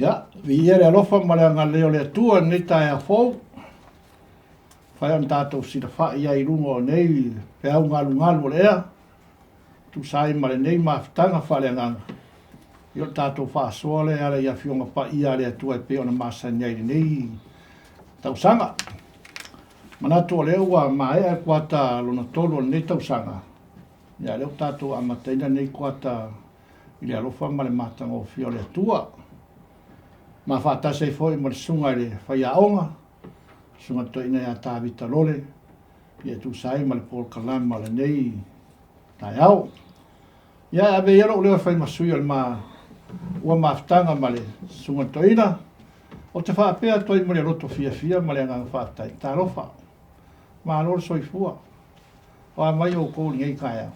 Ia, viia le alofa ma le agalelei o le Atua i lenei taeao fou. Fai ona tatou silafai ai i luga o nei feau galugalu o le ea, tusa ai ma lenei mafutaga faaleagaga. Ia o le tatou faasoa lea e ala i Afioga Paia a le Atua e pei ona masani ai i lenei tausaga. Manatu o lea ua maea le kuata lona tolu o lenei tausaga, ia lea ua tatou amataina lenei kuata i le alofa ma le matagofie o le Atua. Ma faatasi ai foi ma le susuga i le faiaoga, susuga toeaina ia Tavita Lole, ia e tusa ai ma le polokalama o lenei taeao. Ia e ave ia lou leo e fai ma sui o le ma ua mafutaga ma le susuga toeaina, ou te faapea atu ai ma le loto fiafia ma le agaga faafetai. Talofa, malo le soifua. O a mai oukou i lenei taeao.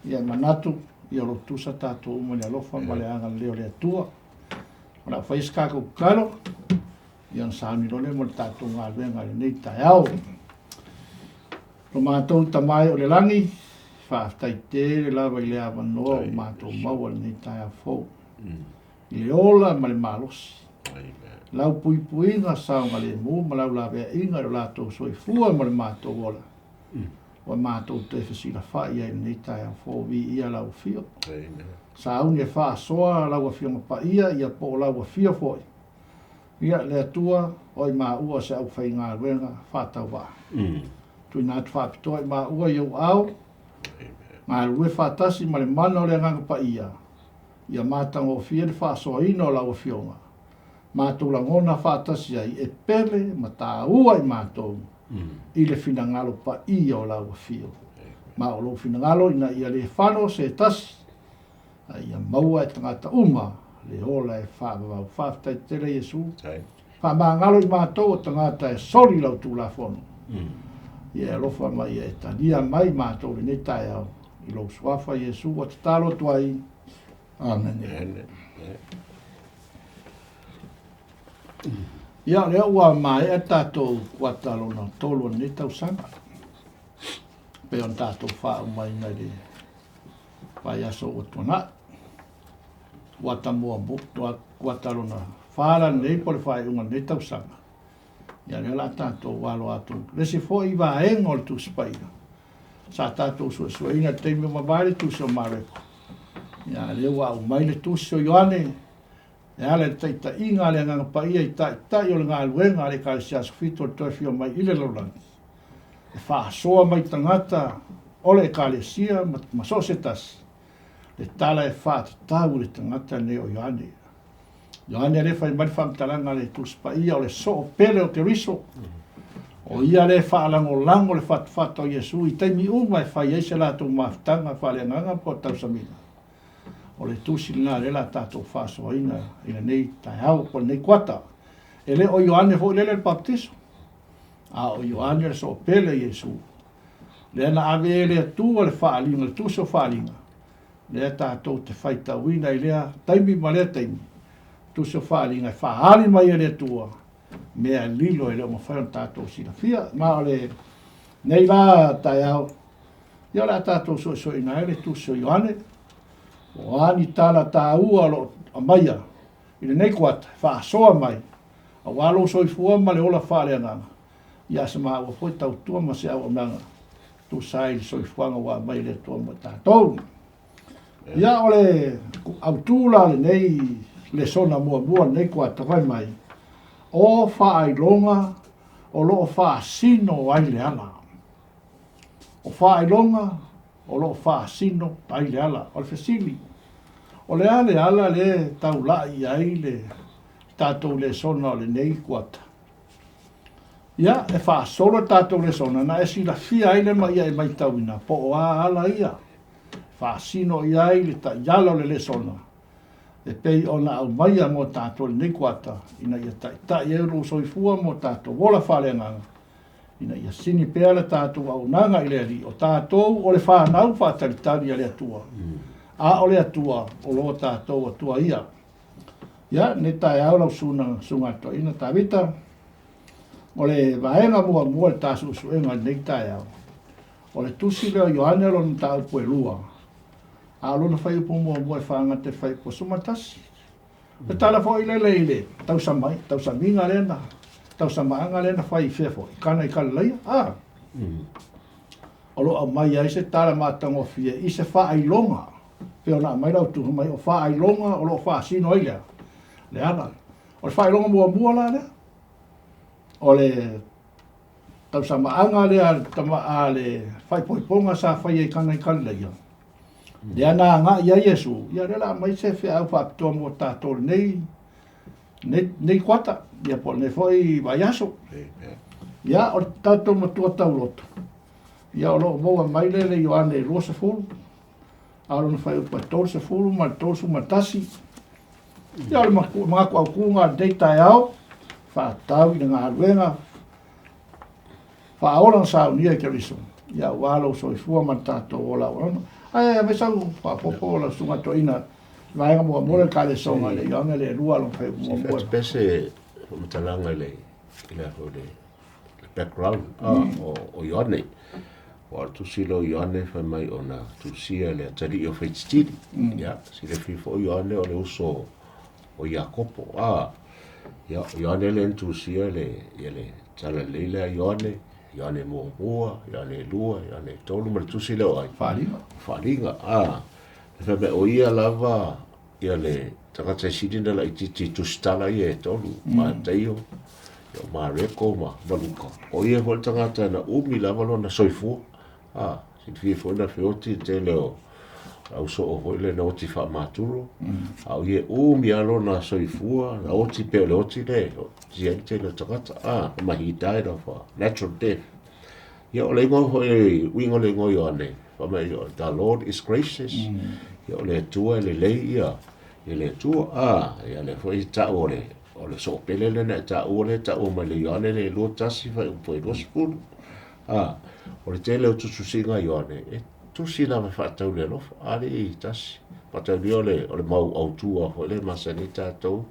Ia e manatu, ia o lo o tutusa tatou uma i le alofa ma le agalelei o le Atua. O le a fai se tatou tatalo, ia ona sauni loa lea mo le tatou galuega i lenei taeao. Lo matou Tama e o le lagi, faafetai tele lava i le avanoa ua matou maua i lenei taeao fou. I le ola ma le malosi. Lau puipuiga saogalemu ma lau laveaiga i lo latou soifua ma le matou ola. Ua matou toe fesilafai ai i lenei taeao fou, viia lau afio. Sauni e faasoa lau Afioga Paia, ia po o lau afio foi. Ia, le Atua, o i maua o se aufaigaluega faatauvaa. Tuuina atu faapitoa i maua i ou ao, galulue faatasi ma le mana o le Agaga Paia, ia matagofie le faasoaina o lau Afioga, matou lagona faatasi ai e pele ma taua i matou i le finagalo paia o lau Afio. Ma o lou finagalo ina ia le fano se tasi, a ia maua e tagata uma le ola e faavavau. Faafetai tele Iesu. Faamagalo i matou o tagata e soli lau Tulafono. Ia e alofa ma ia e talia mai matou i lenei taeao. I lou suafa Iesu ua tatalo atu ai. Amene. Ia, o lea ua maea tatou kuata lona tolu o lenei tausaga. Pei ona tatou faaumaina i le vaiaso ua tuanai. Kuata muamua, kuata lona fa la lenei po o le faaiuga o lenei tausaga. Ia, lea o le a tatou alo atu. Le isi foi vaega o le Tusi Paia, sa tatou suesueina i le taimi ua mavae le Tusi o Mareko. Ia, a lea ua aumai le Tusi o Ioane, e ala i le taitaiga a le Agaga Paia i taitai o le galuega a le Ekalesia Aso Fito o le toe afio mai i le lalolagi, e faasoa mai tagata o le Ekalesia ma, ma so o se tasi, le tala e faatatau i le tagata lenei o Ioane. Ioane lea fai mai le faamatalaga a le Tusi Paia o le soo pele o Keriso. O ia lea e faalagolago le fatufata o Iesu i taimi uma e fai ai se latou mafutaga faaleagaga po o tausamiga. O le tusi lena lea la tatou faasoaina i lenei taeao po o lenei kuata. E le o Ioane foi lele le papatiso, a o Ioane le soo pele o Iesu. Lea na ave e le Atua le faaaliga, le tusi o faaaliga, lea tatou te faitauina i lea taimi ma lea taimi, tusi o faaaliga e faaali mai e le Atua mea lilo e le o mafai ona tatou silafia. Ma o le nei la taeao, ia o le a tatou suesueina ai le tusi o Ioane, o a ni tala taua o lo o aumaia i lenei kuata e faasoa mai aua lou soifua ma le ola faaleagaga, ia se maua foi tautua ma se auaunaga tusa ai i le soifuaga ua aumai e le Atua mo tatou. Ia o le autu la lenei lesona muamua lenei kuata fai mai, o faailoga o lo o faasino ai le ala. O faailoga o lo o faasino ai le ala. O le fesili, o le a le ala lea e taulai i ai le tatou lesona o lenei kuata? Ia, e faasolo le tatou lesona na e silafia ai le ma ia e matauina po o a ala ia. faasino i ai le taiala o le lesona e pei ona aumaia mo tatou i lenei kuata ina ia taitai ai lou soifua mo tatou ola faaleagaga ina ia sini pea le tatou auaunaga i le Alii, o tatou o le fanau faatalitali a le Atua, a o le Atua o lo tatou Atua ia. Ia, lenei taeao lau susuga, Susuga Toeaina Tavita, o le vaega muamua i le ta suesuega i lenei taeao, o le tusi lea o Ioane lona mataupu e lua, a o lona fuaiupu muamua e faagata i le fuaiupu 11. O le tala foi lele i le tausamai, tausamiga lea na, tausamaaga lea na fai i fea foi, i Kana i Kalelaia, a? O lo o aumai ai se tala matagofie i se faailoga, pei ona aumai lau tusi mai, o faailoga o lo o faasino ai le a? Le ala. O le faailoga muamua la lea, o le tausamaaga lea a le tama, a le faaipoipoga sa faia i Kana i Kalilaia, lea na agai ai Iesu, ia lea o le a aumai se feau faapitoa mo tatou i lenei, lenei, lenei kuata, ia po o lenei foi vaiaso. Ia, o le tatou matua tauloto, ia o lo o maua mai lea i le Ioane 20, a o lona fuaiupu e 30 ma le 31. Ia o le manatu autu lena o lenei taeao, faatatau i le galuega faaola na saunia e Keriso, ia aua lou soifua ma le tatou ola auauna. Ae aumai sau faaopoopo lau susuga toeaina, vaega muamua lea o le kalesoga i le Ioane le lua lona fuaiupu muamua. Se pese faamatalaga i le i le le background o Ioane. Ua o le tusi lea o Ioane fai mai ona tusia le atalii o Faititili. Ia, silafia foi o Ioane o le uso o Iakopo. A, ia, o Ioane lea na tusia le, ia le talalelei lea a Ioane, Ioane muamua, Ioane lua, Ioane tolu ma le tusi lea o ai? Faaaliga. Faaaliga, a. Fai mai o ia lava ia le tagata e sili ona laitiiti i tusitala ia e tolu, Mataio, ia o Mareko ma, ma Luka. O ia foi le tagata na umi lava lona soifua. A, silafia foi na feoti le tele o au soo foi lea na oti faamaturo. A o ia e umi lava lona soifua, na oti pei o le oti lea e oti ai le tele o tagata. A, ma he died of a natural death. Ia o le igoa foi, uiga o le igoa o Ioane, fai mai the Lord is gracious. Ia o le Atua e lelei ia, ia le Atua. A, ia lea foi e tau o le, o le soopele lea na e taua lea e taua mai le Ioane le 21 fuaiupu e 20. A, o le tele o tusitusiga a Ioane, e tusi lava e faatatau i le alofa, alii tasi. Faataulia o le, o le mau autu lava foi lea e masani ai tatou,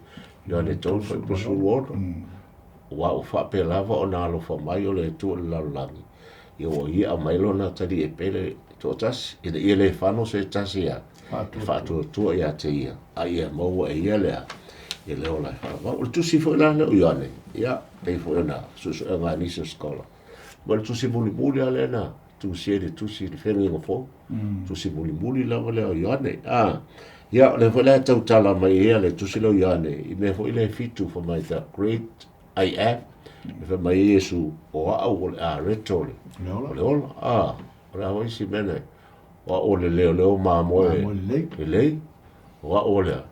Ioane 3 fuaiupu 16. Aua ua faapea lava ona alofa mai o le Atua i le lalolagi, ia ua Ia aumai Lona Atalii e pele toatasi, ina ia le fano se tasi e faatuatua ia te Ia, a ia maua e Ia le a, ia le ola e faavavau. O le tusi foi la lea o Ioane, ia, pei foi ona suesuega a nisi o scholar, ma le tusi mulimuli lava lea na tusia i le tusi i le Feagaiga Fou, tusi mulimuli lava lea o Ioane. A, ia, o lea foi la e tautala mai ai le tusi lea o Ioane i mea foi lea e fitu fai mai the great I am, e fai mai ai Iesu, o au o le areto o le, o le ola. A, o le a foi isi mea nei? O au o le leoleo mamoe lelei, o au o le a?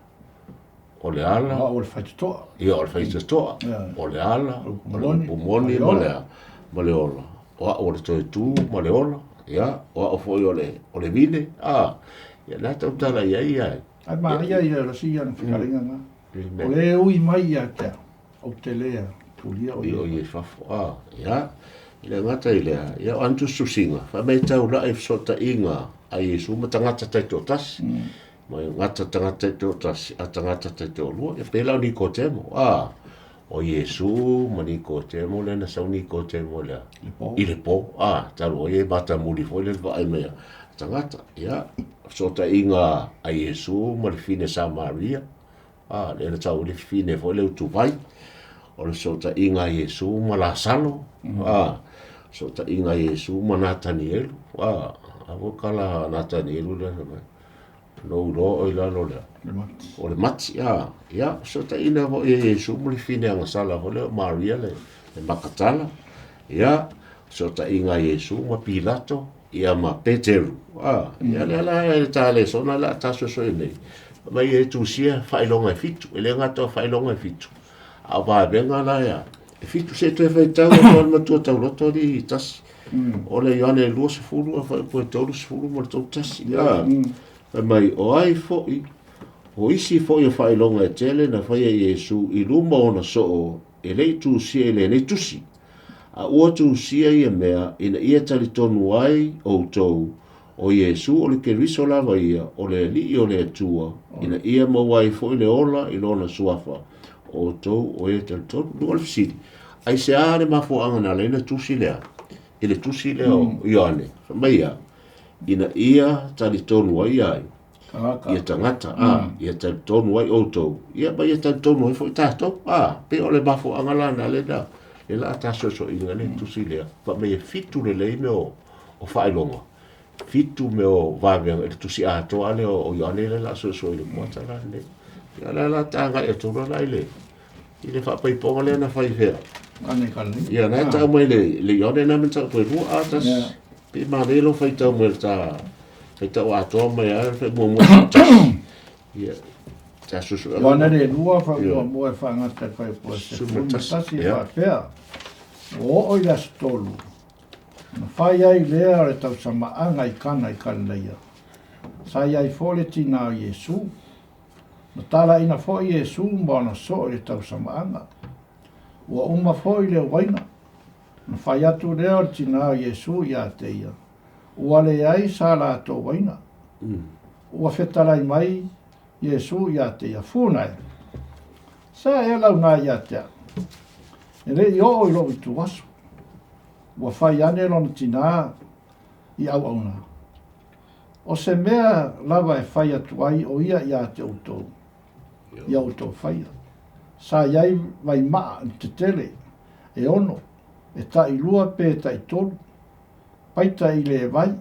O le ala. O au o le faitotoa. Ia, o le faitotoa. O le ala, o le upu moni ma le, ma le ola. O au o le toetū ma le ola. Ia, o au foi o le, o le vine. A, ia, lena e tautala i ai ia. Ae manaia ia o le si ana fetalaiga na. O le ui mai ia te au, ou te le tulia o ia. O ia i fafo. A, ia, e le gata i lea, ia, o ana tusitusiga, fai mai e taulai i fesootaiga a Iesu ma tagata taitoatasi. Ma e gata tagata taitoatasi a tagata taitoalua. Ia pei la o Nikotemo, a, o Iesu ma Nikotemo lea na sau Nikotemo i le, i le po, a, talu ai e matamuli foi le vaai mai a tagata. Ia, fesootaiga a Iesu ma le fine Samaria, a, lea na tau ai le fine foi le utuvai. O le fesootaiga a Iesu ma Lasalo, a, fesootaiga a Iesu ma Natanielu, a, a foi kala Natanielu lea fai mai. Na ou iloa oe i lalo o le, o le mati, a, ia, fesootaiga foi a Iesu ma le fine agasala foi lea o Maria le, le Makatala, ia, fesootaiga a Iesu ma Pilato, ia ma Peteru, a, ia lea la e ta lesona le a ta suesue nei, mai e tusia faailoga e fitu, e le gata o faailoga e fitu, a o vavega la ia, e fitu se toe faitau atu a le matua tauloto alii tasi. O le Ioane 20 a fuaiupu e 30 ma le 31. A, fai mai, o ai foʻi, o isi foʻi o faailoga e tele na faia e Iesu i luma o ona soo e le i tusia i lenei tusi. A ua tusia ia mea ina ia talitonu ai outou o Iesu o le Keriso lava ia, o le Alii o le Atua, ina ia maua ai foi le ola i lona suafa, o outou o e talitonu. Luga o le fesili, aisea le mafuaaga na ala ai ona tusi lea i le tusi lea o Ioane? Fai mai ia, ina ia talitonu ai ai ia tagata, a, ia talitonu ai outou, ia ma ia talitonu ai foi tatou. A, pei o le mafuaaga la na le na, le la ta sosoina le tusi lea. Fai mai e 7 lelei mea o faailoga, 7 mea o vavega i le tusi atoa lea o Ioane lea la suesue i le kuata la lenei. Ia la la tagai atu la i le i le faapaipoga lea na fai fea. Ia na tau mai le Ioane na me tau toe lua a tas. Pe ma le lo fai tau mai le ta fai tau atoa mai a fai mua mua. Ia ta susu. Ioane le lua fa mua mua e whangata e fai po se 11 e whapea. O o i le aso tolu. Na fai ai lea o le tausamaaga i Kana i Kalilaia. Sa i ai foi le tinā o Iesu. Na talaina foi Iesu ma ona soo i le tausamaaga. Ua uma foi le uaina. Na fai atu lea o le tinā o Iesu ia te ia. Ua leai sa latou uaina. Ua fetalai mai Iesu ia te ia. Funa e. Sa e lau nā ia te au. E le i oo i lou ituaso. Ua fai ane lona tinā i auauna. O se mea lava e fai atu ai o ia ia te outou, ia outou faia. Sa i ai vaimaa tetele e 6, e tai 2 pe tai 3, paita i le vai,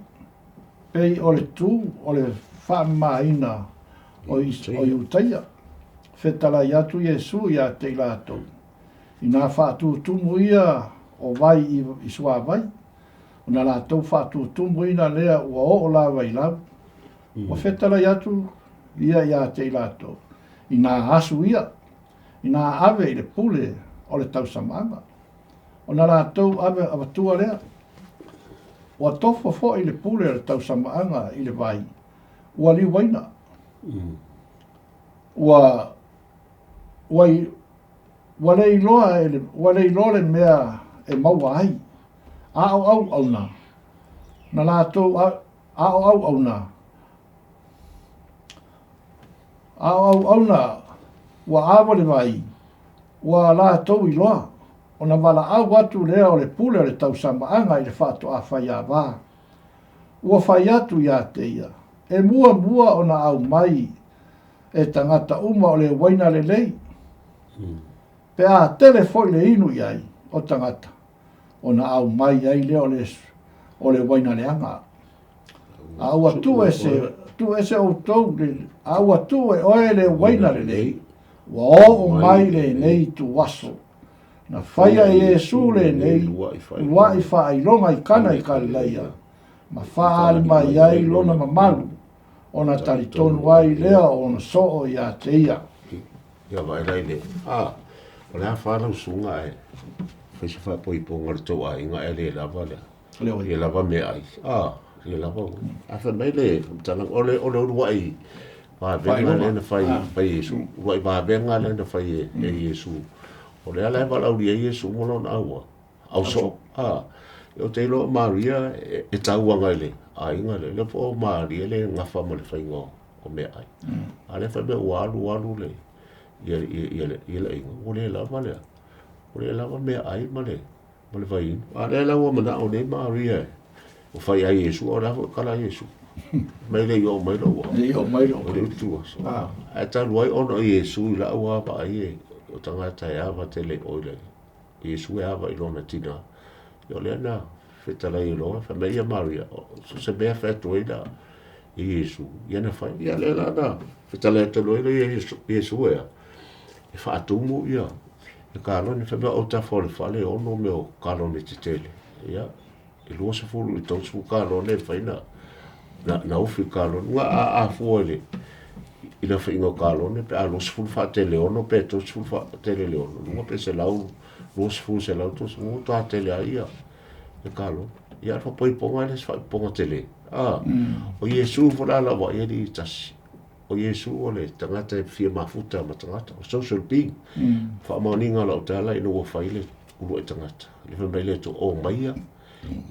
pei o le tū o le whaamamaina o Iutaia. Fetalai atu Iesu ia te i latou. I nā whaatutumu ia o vai i suavai, o nā latou whaatutumu ina lea ua oo lava i lau. Ua fetalai atu ia ia te i latou. I nā asu ia, i nā ave i le pule o le tausamaaga. O nā latou ave avatua lea. Ua tofo foi le pule o le tausamaaga i le vai, ua liuaina. Ua ua ua le iloa e le ua le iloa le mea e maua ai. A o auauna na latou a o auauna a o auauna ua awa le vai ua latou iloa ona walaau atu lea o le pule o le tausamaaga i le whaatoa whaiāwā. Ua whai atu ia te ia, e mua mua ona au mai e tangata uma o le waina lelei. Pe a tele foi le inu i ai o tangata, ona au mai ai lea o le waina leaga. A ua tu ese outou, a ua tu e oe le waina lelei, ua oo mai lenei tuaso. Na whaia e Iesu lenei, luai whaailoga i Kana i Kalilaia, ma whaali mai ai lona mamalu, ona talitonu ai lea o ona soo ia te ia. Ia vai lai le, a, o le a whanau sunga e, whaisa whapoiponga le tau ainga e le lava lea. Ia lava me ai. A, ia lava. A whai mai le, tala, o le uruai vavenga le na whai, whai Iesu. Uruai vavenga le na whai e Iesu. O le ala e valauli e Iesu mo lona aua. Au so. A, o te iloa Maria e tauanga i le aiga le. Le po o Maria le ngafa ma le whainga o mea ai. A le whai mea ua alu alu le, ia le inga. O le lava lea. O le lava mea ai ma le, ma le vainu. A lea la ua manao nei Maria e. O whai ai Iesu, o la fo kala Iesu. Mai le i o mai lo ua. Le i o mai lo. O le utua. A talu ai ona o Iesu i la ua pa ai e. O tangata e ava te le oi le. Iesu e ava i lona tina. O lea na fetalai i loa, whai mai ia Maria. So se mea whaetu ai la i Iesu. Ia na whai. Ia lea la na fetalai atu ai le Iesu ea. E whaatumu ia. E kalone, whai mea o tafa o le whale, ono mea o kalone te tele. Ia, e 20 i 30 kalone e whai na ufi kalone. Nga a fua i le, i la whainga o kalone, pe a 20 whaatele ono, pe 30 whaatele le ono. Lunga pe se lau, 20 se lau, 30, toa tele a ia, e kalone. Ia, o le faapoipoga e le o se faaipoipoga tele. A, o Iesu foi la lau vaai alii tasi. O Iesu o le tagata e fia mafuta ma tagata, o social being. Faamaoniga o lau tala ina ua fai le uluai tagata. Le fai mai le Atua, omaia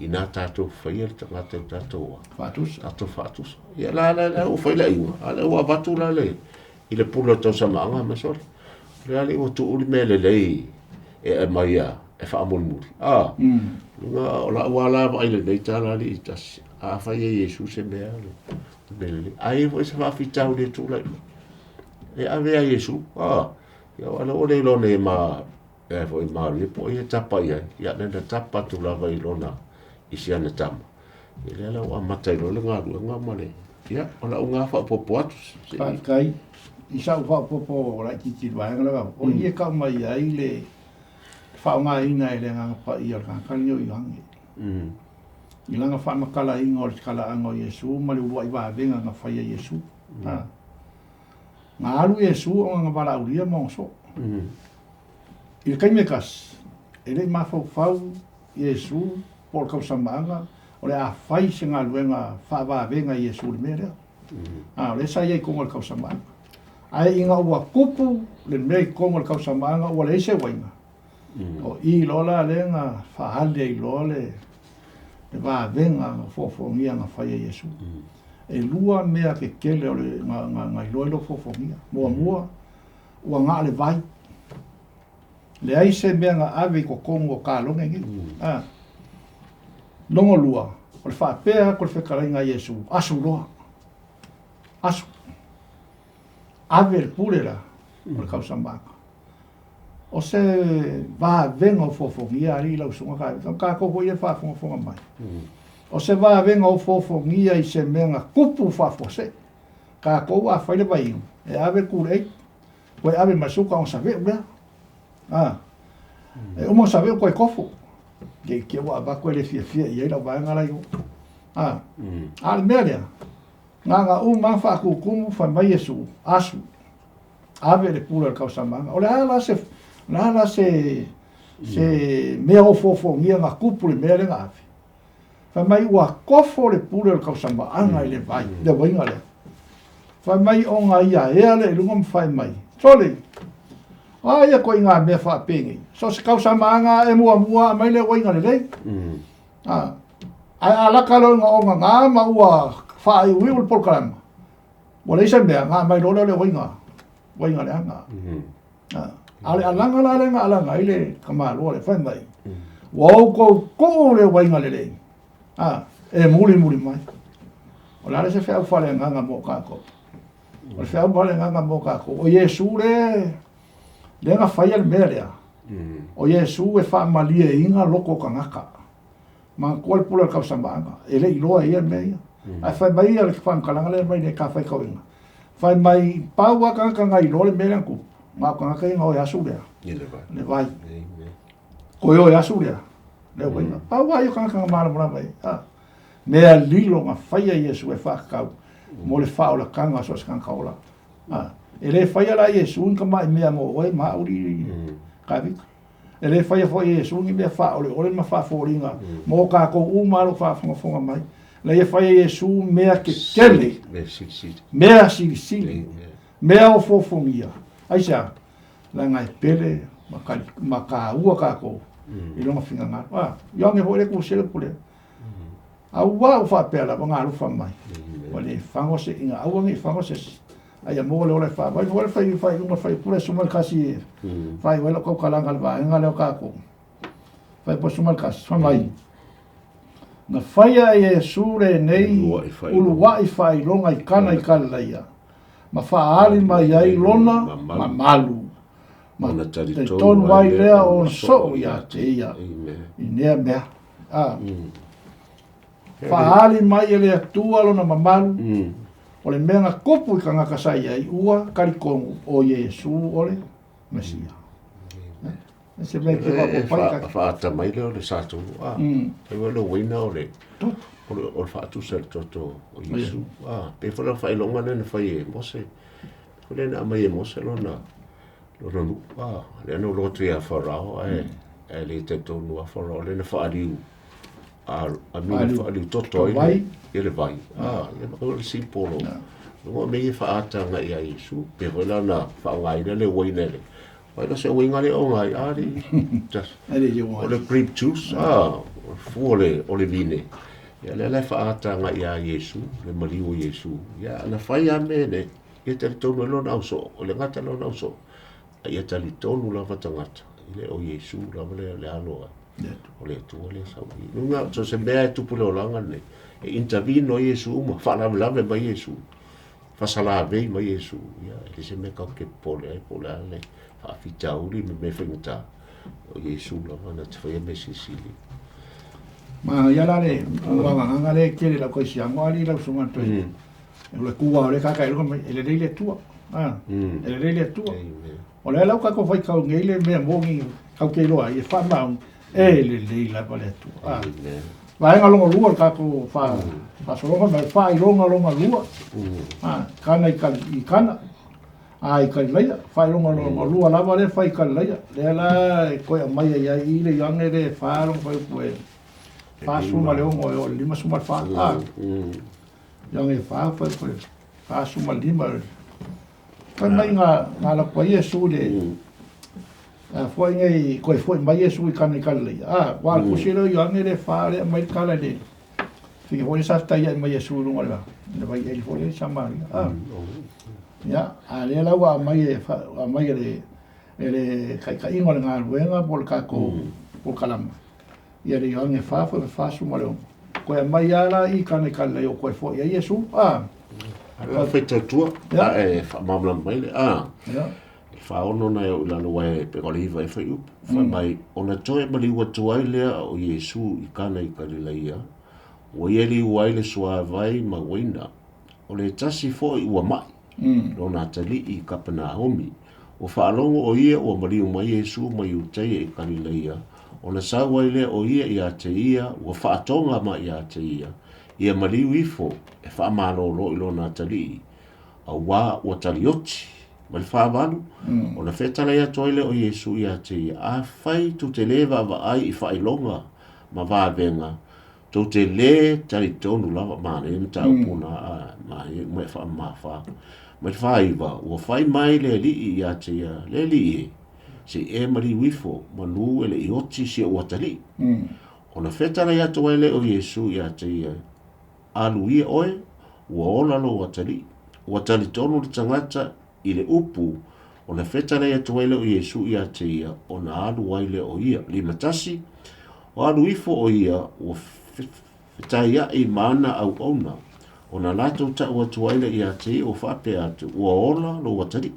ina tatou faia le tagata i tatou faatusa. Tatou faatusa. Ia la la la ua fai le aiga, a lea ua avatu la le i le pule o le tausamaaga ma sole. O le a le ua tuu le mea lelei e aumai e faamulimuli. A, luga o lau lava la vaai lenei tala alii tasi. A fai e Iesu se mea, o le mea lelei. A i ai foi se faafitauli e tulai mai, e ave ia Iesu. A, ia aua o lea ua le iloa nei ma e foi Maria po o ai e tapa i ai. Ia na ona tapa atu lava i lona, i si ana tama. Ia lea la ua amata ai loa le galuega ma le, ia, o lau lena faaopoopo atu. Faafetai. I sau faaopoopo laitiiti i le vaega lea, o i e tau mai ai le faaaogaina e le Agaga Paia o le tagata lenei o Ioane. I lana faamatalaina o le talaaga o Iesu ma le uluai vavega na faia e Iesu. Na alu Iesu ona na valaaulia ma ona soo. I le taimi e tasi, e le i mafaufau Iesu po o le tausamaaga o le a fai se galuega faavavega i Iesu i le mea lea. A, o lea sa i ai i totonu o le tausamaaga. Ae ina ua tupu le mea i totonu o le tausamaaga ua leai se uaiga, o i loa la lea na faaali ai loa le vavega na fofoogia na fai e Iesu. E lua mea tetele o le na iloa ai le fofoogia. Muamua, ua na o le vai. Leai se mea na ave i totonu o kalone nei. A. Lona lua, o le faapea atu o le fetalaiga a Iesu, asu loa. Asu. Ave le pule la o le tausamaaga. O se vavega o fofoogia alii lau susuga Kavika, o tatou foi ia e faafogafoga mai. O se vavega o fofoogia i se mea na tupu faafuasei. Tatou a fai le vaiinu, e ave le Kool-Aid, toe ave ma le suka ona saveu lea. A, e uma ona saveu toe tofu. Te i ua avatu e le fiafia i ai lau vaega la i o. A, a o le mea lea, na ona uma lava faatutumu fai mai Iesu, asu, ave le pule o le tausamaaga. O le a la se, o le a la se, se mea ofoofogia na tupu i le mea lea na ave? Fai mai ua tofo le pule o le tausamaaga i le vai, le uaiga lea. Fai mai ona ia ea lea i luga ma fai mai, Sole, o a ia koiga mea faapenei? So o se tausamaaga e muamua aumai le uaiga lelei. A, ae a laka loa ina ogaga ma ua faaiuiu le polokalama, ua leai se mea, na aumai loa lea o le uaiga, uaiga leaga. A o le alaga la lea na alaga ai le tamaloa lea, fai mai, ua outou tuu le uaiga lelei, a, e mulimuli mai. O le a le se feau faaleagaga mo tatou? O le feau faaleagaga mo tatou, o Iesu le, lea na faia le mea lea. O Iesu e faamalieina loto o tagata. Manatua le pule o le tausamaaga, e le i iloa e ia mea ia. Ae fai mai ia le faamatalaga lea mai le faitauina. Fai mai, pau lava tagata na iloa le mea lea na tupu, na o tagata ia na o e asu lea. Le vai. Toe o e asu lea. Le uaiga. Pau lava ia o tagata na malamalama i ai. Mea lilo na faia Iesu e faatatau mo le faaolataga o so o se tagata ola. E le faia la Iesu ni tamai mea mo oe ma au alii Kavika. E le faia foi e Iesu ni mea faaoleole ma faafoliga mo tatou uma o lo o faafogafoga mai. Leai, e fai e Iesu mea tetele, mea silisili, mea ofoofogia. Aisea? Leaga e pele ma taua tatou i lona finagalo. A, Ioane foi lea tusia le upu lea. Aua ua faapea lava na alofa mai. Ua le fago se, ina aua ne i fago se isi. A ia maua le ola e faavae. Foi le fai faaiuga faipule suma le kasi e faaiu ai lau tautalaga i le vaega lea o tatou. Faipule suma le kasi. Fai mai, na faia e Iesu lenei uluai faailoga i Kana i Kalilaia, ma faaali mai ai lona mamalu. Ma talitonu ai lea o ona soo ia te ia i nea mea. A. Faaali mai e le Atua lona mamalu, o le mea na tupu i tagata sa i ai, ua talitonu o Iesu o le Mesia. E se mea ke whakapai ka. Whaata mai lea o le sātonu. A, e wale uaina o le, o le, o le whaatusa le toto o Iesu. A, pe whala whailonga lea na whai e Mose. Ko lea na aumai e Mose lona, lona nuu. A, lea na olo atu ia Farao, ae, ae le talitonu a Farao, lea na whaaliu. Amina faaliu toto ai le vai. Ia o le simbolo. Luga o mea ia e faaata agai ia Iesu. Pe foi la na faaaogaina le uaina e le Ai la se uiga le o ngai a le o le grape juice a fua le o le vine. Ia lea la e faaata agai ia Iesu, le maliu o Iesu. Ia na fai a mea nei, ia talitonu ai lona ausoo, o le gata lona ausoo. A ia talitonu lava tagata, e le o Iesu lava le, le alo a o le Atua lea sau i luga. So se mea e tupu le olaga lenei, e intervene o Iesu ma faalavelave mai Iesu, fasalavei mai Iesu. Ia, e le se mea tatou te popole ai po o le a le faafitauli ma mea faigata. O Iesu lava na te faia mea silisili. Ma ia la le agaga lea e tele lau kaisiago ali lau susuga toe. O le kua o le kaka e luga mai, e lelei le Atua. E lelei le Atua. O lea lau tatou faitau nei le mea moni tatou te iloa ai, e faamaoni, e lelei lava le Atua. Vaega lona lua o le tatou faasologa ma le faailoga lona lua. Kana i Kana, a i Kalilaia, faailoga lona lua lava lea fai i Kalilaia. Lea la e toe aumai ai ai i le Ioane le 4 lona fuaiupu e 46 e oo i le 54. Ioane 4 fuaiupu e 45. Fai mai na alu atu ai Iesu i le a foi nei toe foi mai Iesu i Kana i Kalileia. A, ua alu tusi lea o Ioane le fa lea aumai le tala i le fika foi lea sa fetaiai mai Iesu i luga o le vaieli foi lea i Samaria. A, ia, a lea la ua aumai e aumai e le e le taitaiga o le galuega po o le tatou polokalama. Ia le Ioane 4 foi 46. Toe aumai lava la i Kana i Kalileia ua toe foi ai Iesu. A. A faitau tua, a e faamalamalama mai le a. E 46 na e oo i lalo aua e pei o le 9 ea fuaiupu. Fai mai, ona toe maliu atu ai lea o Iesu i Kana i Kalileia, ua ia liu ai le suavai ma uaina. O le tasi foi ua mai, lona atalii i Kapenaumi. Ua faalogo ʻo ia ua maliu mai Iesū mai Iutaia i Kalileia, ona sau ai lea o ia iā te ia, ua faatoga mai iā te ia, ia maliu ifo e faamalōlō i lona atalii, auā ua talioti. Ma le 48, ona fetalai atu ai lea o Iesū iā te ia, Afai tou te lē vaavaai i faailoga ma vavega, Tou te lē talitonu lava, manaia mataupu na, a, manaia uma e faamamafa. Mai le 49, ua fai mai le Alii iā te ia, Le Alii e, se i e maliu ifo, manu e le i oti si ou atalii. Ona fetalai atu ai lea o Iesu iā te ia, Alu ia oe, ua ola lou atalii. Ua talitonu le tagata i le upu, ona fetalai atu ai lea o Iesu iā te ia, ona alu ai lea o ia. 51, O alu ifo o ia, ua fetaiaʻi ma ana auauna, ona latou tau atu ai lea iā te ia, ua faapea atu, Ua ola lou atalii.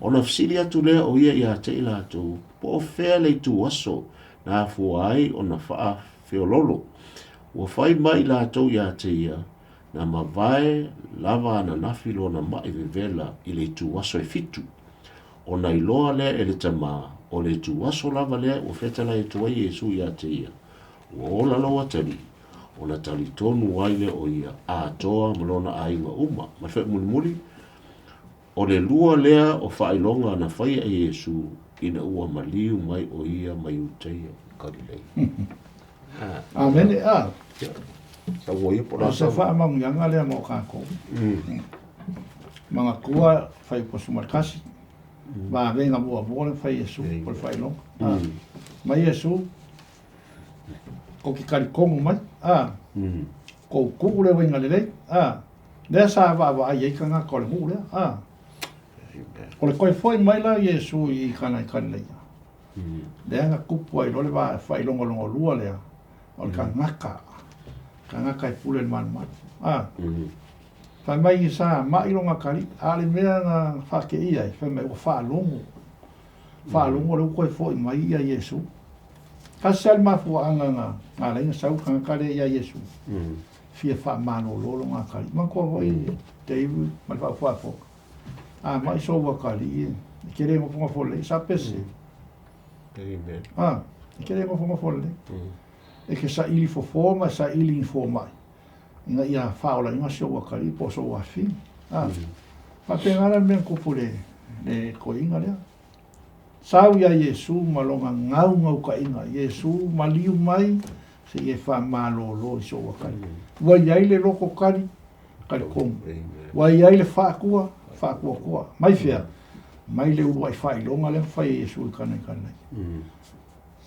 Ona fesili atu lea o ia iā te i latou, Po o fea le ituaso na afua ai ona faafeoloolo? Ua fai mai latou iā te ia, Na mavae lava ananafi lona maʻi vevela i le ituaso e fitu. Ona iloa lea e le tama, o le ituaso lava lea ua fetalai atu ai Iesu iā te ia, Ua ola lou atalii, ona talitonu ai lea o ia, atoa ma lona aiga uma. Ma le faaiu mulimuli, o le lua lea o faailoga na faia e Iesu ina ua maliu mai o ia mai Iutaia i Kalileia. Amene, a. O se faamanuiaga lea mo tatou. Manatua fuaiupu 11, vavega muamua lea na fai e Iesu, o le faailoga. Mai Iesu, tou te talitonu mai, a, tou tuu le uiga lelei, a, lea sa vaavaai ai tagata o le nuu lea, a. O le toe foi mai la o Iesu i Kana i Kalileia, lea na tupu ai loa le faailoga lona lua lea, o le tagata, tagata e pule i le malumalu. A, fai mai sa mai lona atalii, a o le mea na faateia ai, fai mai ua faalogo, faalogo lea ua toe foi mai ia Iesu. Tasi lava le mafuaaga na ala ai ona sau le tagata lea ia Iesu, fia faamalolo lona atalii. Manatua foi David ma le faafoafoga, a mai sou atalii e te le nofonofo lelei, sa pese. A, e te le nofonofo lelei. E te saili fofo ma e saili ni fomai ina ia faaolaina si ou atalii po o sou afafine. A, faapena la le mea na tupu i le toeaina lea. Sau ia Iesu ma lona gaugaukaiga, Iesu maliu mai. Seia e faamalōlō i sou atalii. Ua i ai le loko tali, talitonu. Ua i ai le faatua, faatuatua. Mai fea? Mai le uluai faailoga lea na fai e Iesu i Kana i Kanai.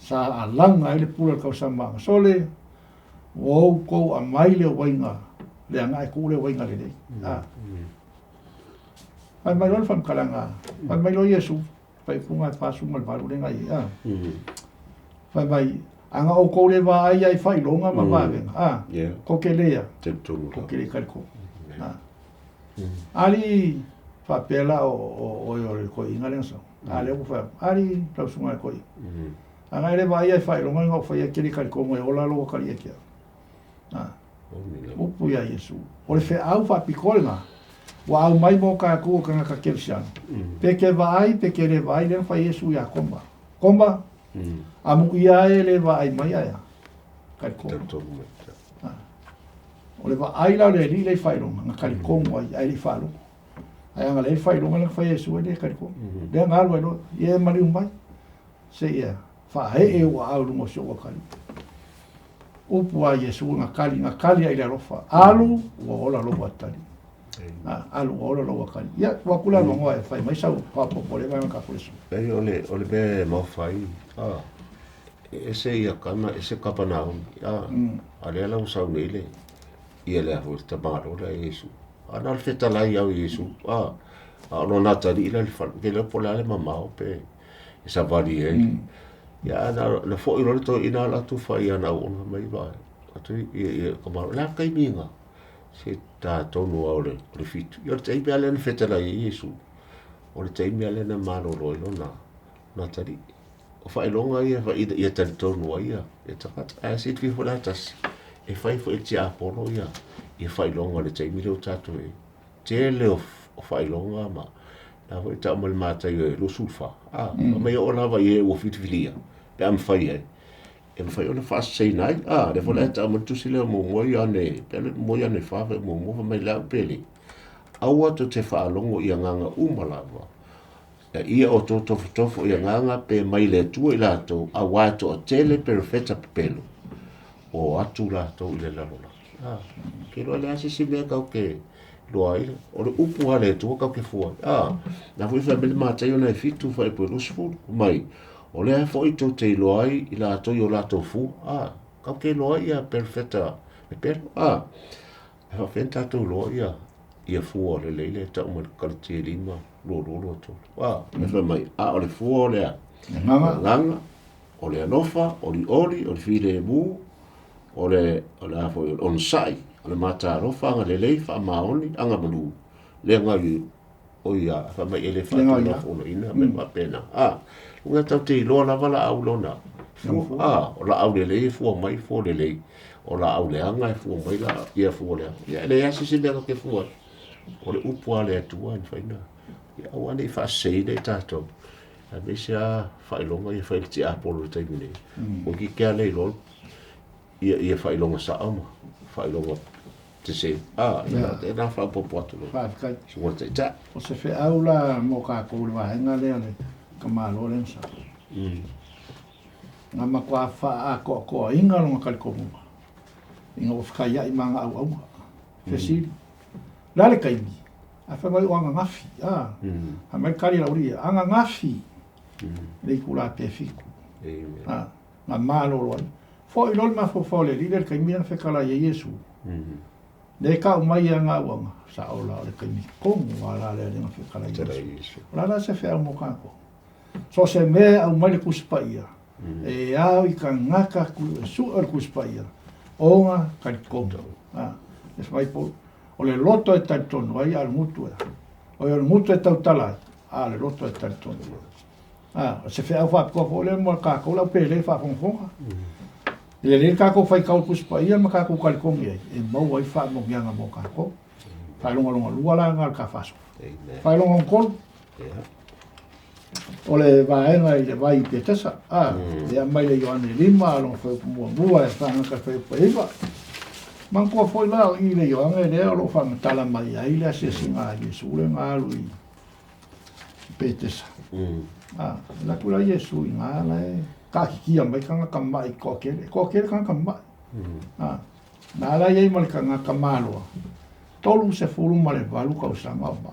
Sa alaga ai le pule o le tausamaaga. Sole, ua outou aumai le uaiga leaga ae tuu le uaiga lelei. A. Fai mai loa le faamatalaga, fai mai loa Iesu, faaiupuga e 48 lea na i ai. A. Fai mai, a na outou le vaai ai i faailoga ma vavega, a, tou te le a, tou te le talitonu. A. Alii, faapea la o oe o le toeaina lea na sau. A lea ua fai atu, Alii, lau susuga i le toeaina. A na e le vaai ai i faailoga na ou faia, e te le talitonu e ola lou atalii ia te au. A. Upu ia Iesu. O le feau faapitoa lena, ua aumai mo tatou o tagata kerisiano. Pe te vaai, pe te le vaai, lea na fai Iesu ia Toma. Toma, amuia e le vaai mai ae a? Talitonu. O le vaai la o le alii lea i faailoga, na talitonu ai, ae le i faalogo. Ae ana leai le faailoga lea na fai e Iesu, e le talitonu. Lea na alu ai loa, ia e maliu mai, seia faaee ou aao i luga o si ou atalii. Upu a Iesu na tali, na tali ai i le alofa, alu ua ola lou atalii. Alu ua ola lou atalii. Ia, tuu atu le avanoa e fai mai sau faaopoopo o lea vaega tatou leso. Leai, o le, o le mea e maofa ai, a, e ese ia Kana, ese Kapanaumi, a, a lea la ua sau nei le, ia le a foi le tamaloa lea a Iesu. A na o le fetalai au i Iesu, a, a o lona atalii la i le fale, ou te iloa po o le a le mamao pe e savali ai. Ia, a na, na foi loa le toeaina alu atu fai i ana auauna fai mai, vaai atu ia, ia tamaloa, o le a le taimi lena? Se ta tonu lava o le, o le fitu. Ia o le taimi lava lea na fetalai ai Iesu, o le taimi lava lea na malolo ai lona, lona atalii. O faailoga ia ina ia talitonu ai ia tagata. Ae silafia foi la tasi, e fai foi e le tiapolo ia, ia faailoga o le taimi lea ua tatou i ai. Tele o, o faailoga ma la foi e tau mai le Mataio e 24. A, mm. mai oo lava i e ua filifilia, pe a mafai ai. E mafai ona faaseseina ai. A, lea foi la e tau mai le tusi lea muamua Ioane, pe le muamua Ioane 4 fe muamua fai mai le au pele. Aua tou te faalogo i agaga uma lava. A ia outou tofotofo i agaga pe mai le Atua i latou, auā e toatele perofeta pepelo, o atu latou i le lalolagi. A, ke iloa le a se isi mea kau ke iloa ai, o le upu a le Atua kau ke fua ai. A, na foi fai mai le Mataio nai 7 fuaiupu e 20, mai, o lea foi tou te iloa ai i latou i o latou fua. A, kau ke iloa ai ia perofeta pepelo. A, E faapefea ona tatou iloa ia ia fua o lelei lea e tau mai le Kalatia 5, 22, 23. A, e fai mai, a o le fua o le a? Agaga. Agaga, o le alofa, olioli, o le filemu, o le, o le a foi, o le onosai, o le matalofa, agalelei, faamaoni, agamalu, le gaoioi, o ia, fai mai e le faatulafonoina, mea faapena. A, luga tatou te iloa lava laau lona fua. A, o laau lelei e fua mai fua lelei, o laau leaga e fua mai la, ia fua leaga. Ia e leai lava se isi mea tatou te fua ai. O le upu a le Atua e mafai ona, ia aua ne i faaseseina i tatou. Aemaise lava faailoga ia fai e le tiapolo i le taimi nei. Ua toeitiiti lava le iloa ia, ia faailoga sao ma faailoga sese. A, ia, e na faaopoopo atu loa. Faafetai. Susuga i le Taitai. O se feau la mo tatou i le vaega lea o le tamaloa lea na sau. Na matua faaatoatoaina lona talitonuga ina ua fetaiai ma ana auauna. Fesili, O le a le taimi? Ae fai mai o ananafi. A, fai mai le tali a le aualii ia, ananafi i le itula pe fitu. A, na malolo ai. Foi loa le mafaufau o le alii lea i le taimi lea na fetalai ai Iesu. Lea e tau mai e ana auauna, sao la o le taimi tonu lava la lea na fetalai ai Iesu. O le a la se feau mo tatou? So o se mea e aumai le Tusi Paia, e ao i tagata suesue o le Tusi Paia, ona talitonu. A, e fai mai Paulo, o le loto e talitonu ai, a o le gutu e, oi o le gutu e tautala ai, a o le loto e talitonu ai. A, o se feau faapitoa foi lea mo tatou le au pele faafogafoga. E lelei le tatou faitau i le Tusi Paia ma tatou talitonu i ai, e maua ai faamanuiaga mo tatou. Faailoga lona lua la lena o le ta faasoa. Faailoga lona tolu, o le vaega i le vai i Petesa, a, e aumai le Ioane 5, lona fuaiupu muamua e faagata i le fuaiupu 9. Manatua foi la o i le Ioane lea o lo o faamatala mai ai le asiasiga a Iesu lea na alu i Petesa. A, alu atu la Iesu i ina la e taatitia mai tagata ma'i toatele, e toatele tagata ma'i. A, na ala i ai ma le tagata maloa, 38 tausaga o maʻi.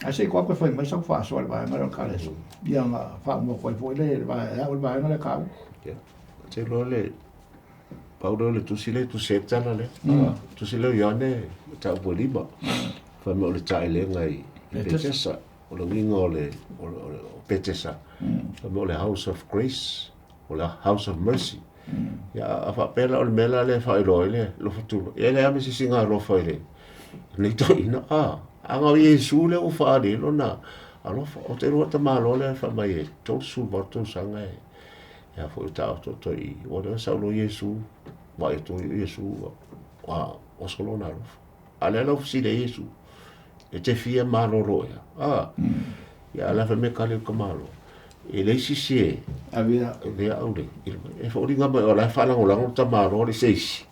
Ae se i atu e fai mai sau faasoa i le vaega lea o le kaleso. Ia na faauma atu ai foi le vaega, le vaega lea taua. Ia, ou te iloa le pau lea o le tusi lea e tusi ai le tala lea. Tusi lea o Ioane mataupu e 5. Fai mai o le taelega i Petesa. O le uiga o le o Petesa, fai mai o le House of Grace, o le House of Mercy. Ia a faapea la o le mea la lea e faailoa ai le alofa tulo, ia e leai lava ma se isi na alofa i le lenei toeaina. A, a na o Iesu lea ua faaali ai lona alofa. Ou te iloa le tamaloa lea fai mai e 38 tausaga e a foi o taotooto i i, ua lea sau loa Iesu, vaai atu o Iesu ua oso lona alofa. A lea la ua fesili ai Iesu, e te fia malolo ea? A, ia a la fai mai kali o le tamaloa, e leai se isi e avea au le, e foliga mai o la e faalagolago le tamaloa i se isi,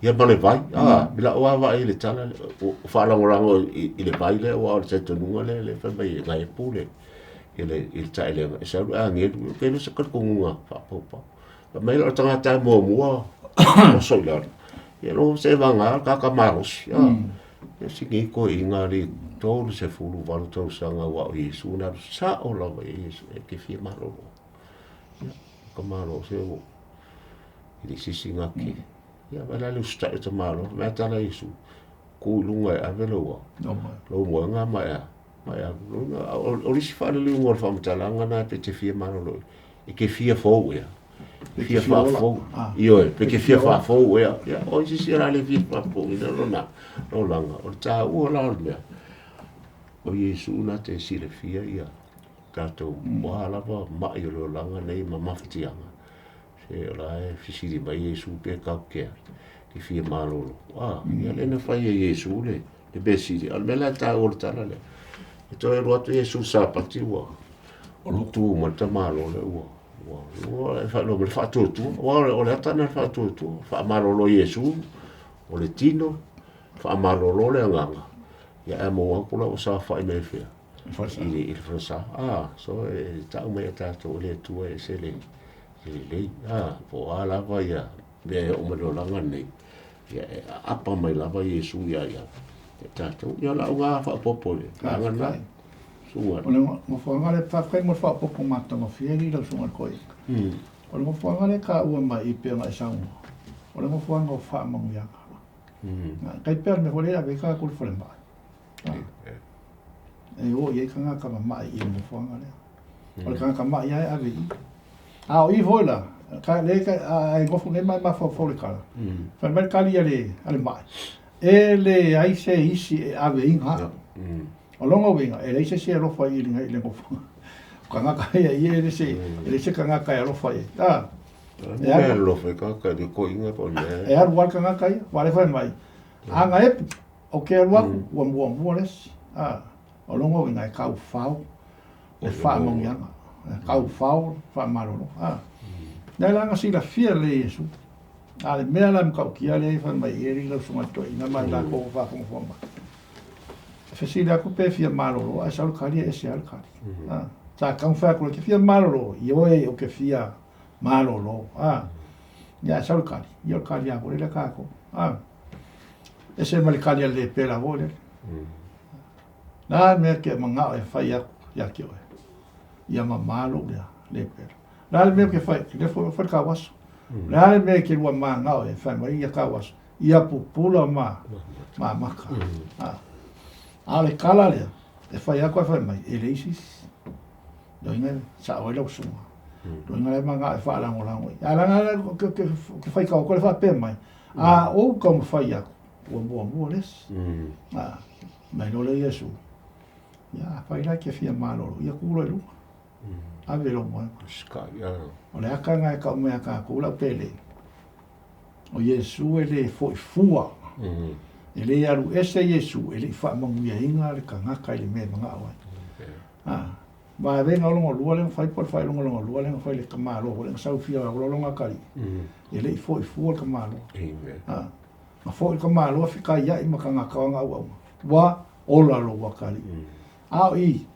ia ma le vai, a, i lau lava vaai i le tala lea, ua faalagolago i le vai lea, aua o le talitonuga lea, lea fai mai e gaepu le, i le taelega, e sau le agelu, ou te iloa se talitonuga faapaupau. Fai mai o le tagata e muamua oso i lalo, ia loa se vagana le tagata malosi, a, ia sini toeaiina alii 38 tausaga aua o Iesu na alu sao lava i ai Iesu e te fia malolo. Ia, ka malo se ua i le sisi na ke. Ia, vaai la le usitai o tamaloa, fai mai a tala Iesu, tu i luga e ave lou lou moega ma e ma e alu. O le isi faaliliuga o le faamatalaga lena pe te fia malolo e te fia fou ea. E fia faafou. Ioe, pe te fia faafou ea. Ia, o isi sia la le fia faafouina lona olaga. O le taua la o le mea, o Iesu na te silafia ia tatou o a lava maʻi o le olaga nei ma mafatiaga. Se o la e fesili mai Iesu pe tatou te te fia malolo. A, ia lea na fai e Iesu le le mea sili. A o le mea la e taua o le tala lea, e toe alu atu Iesu i le Sapati ua tu mai le tamaloa lea ua ua e faailoa mai le faatuatua. Aua o le ata lena o le faatuatua, faamalolo e Iesu o le tino, faamalolo le agaga, ia ae maua atu la ua saofai mai fea? I le falesa. A, so e tau mai ia tatou e le Atua e ese le lelei. A, po o a lava ia mea e oo mai le olaga lenei, ia e aapa mai lava Iesu ia ia tatou. Ia o lau lena faaopoopo i le vaega lena. Susuga. O le nofoaga lea, faafetai mo le faaopoopo matagofie alii lau susuga i le toeaina. O le nofoaga lea e taua mai i pei ona e saunoa, o le nofoaga o faamanuiaga. Tai pei o le mea foi lea e ave ai tatou i le falemai. E o i ai tagata mama'i i le nofoaga lea. O le tagata ma'i lava e ave i i. A o i foi la, ka, le, ka, a e nofo nei ma e mafaufau i le tala, fai mai le tali a le, a le ma'i, e leai se isi e ave ina au. O lona uiga, e leai se isi e alofa i i le nofoaga. O tagata ia ia e le se, e leai se tagata e alofa i ai. A, e alu, alofa i tagata i le toeaina po o le mea. E alu lava le tagata ia, aua o lea e fai mai, a na epu, Ou te alu atu, ua muamua le isi. A, o lona uiga e taufao le faamanuiaga, e taufao le faamalolo. A, lea la na silafia lelei e Iesu. A o le mea la e matautia lea e fai mai i ai lau susuga i le toeaina ma i latou o faafogafoga mai. E fesili atu pe fia malolo, ae sau le tali e ese lava le tali. A, sa taumafai atu, e te fia malolo? Ioe, ou te fia malolo. A, ia ae sau le tali, ia o le tali lava foi lea tatou. A. Ese ma le kali a le lepela foi lele. Na le mea ke manao e fai atu ia te oe. Ia mamā lou lea lepela. Le a le mea ke fai, le fai fai le tauaso. Le a le mea ke lua manao e fai mai ia tauaso. Ia pupula ma ma maka. A, a o le kala lea, e fai atu ae fai mai, e leai se isi. Loiga e sao ai lau susuga. Loiga la e manao e faalagolago i. A leaga ke fai kau atu le faapea mai, A ou taumafai atu, ua muamua le isi. A, mai loa lea Iesu, ia afai la e te fia malolo, ia tu loa i luga. Ave lou moega. O le aka lena e tau mai ia tatou lau pele. O Iesu e le foi fua. E le alu ese Iesu, e le i faamanuiaina le tagata i le mea e manao ai. A, Vaega lona lua lea na fai po o le faailoga lona lua lea na fai i le tamaloa foi lea na sau fia ola lona atalii. E le i foi fua le tamaloa. A, na foi le tamaloa fetaiai ma tagata o ana auauna, ua ola lou atalii. A o i,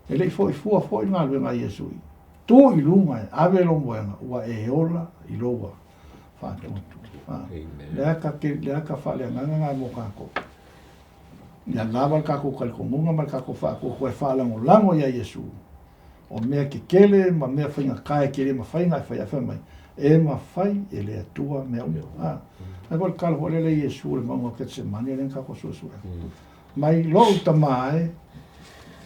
e le i foi fua foi le galuega a Iesu i, tu i luga e ave lou moega, ua e ola i lou Faatuatua. Lea ka ke lea ka faaleagaga na mo kākou. Ia lava le kākou talitonuga ma le kākou faatuatua e faalagolago iā Iesu. O mea kekele ma mea faigata e te le mafai ona e fai, ae fai mai, e mafai e le Atua mea uma. A, ai foi le tatalo foi lele i Iesu i le mauga o Ketsemane lea na tatou suesuea. Mai lou tama e,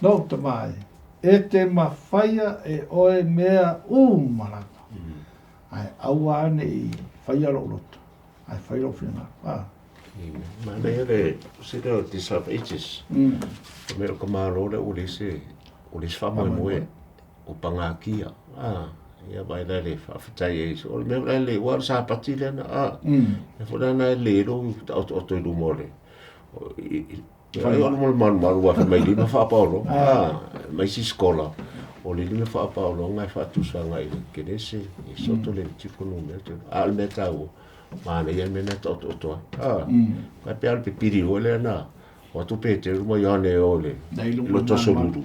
lou tama e, e te mafaia e oe mea uma lava. Ae aua a ne i faia lou loto, ae fai lou finagalo. A. Manaia le sina o Desire of Ages. O mea o ka malo lea ua leai se ua leai se faamoemoe o pagakia. Ah, ia vai la le faafetai ai. O le mea la le ua o le sapati lea na ah. Mea foi la na le lo taoto'oto i luma o le Fai o le malumalu afe mai lima faapaologa. Ah, mai isi sikola o le lima faapaologa e faatusaga i le Kenese, i Soto le Tiko numera. A o le mea taua, manaia le mea na taotooto ai. Ah, kai pe a le pipili foi lea na o atu Peteru ma Ioane e o i le lotu aso lulu.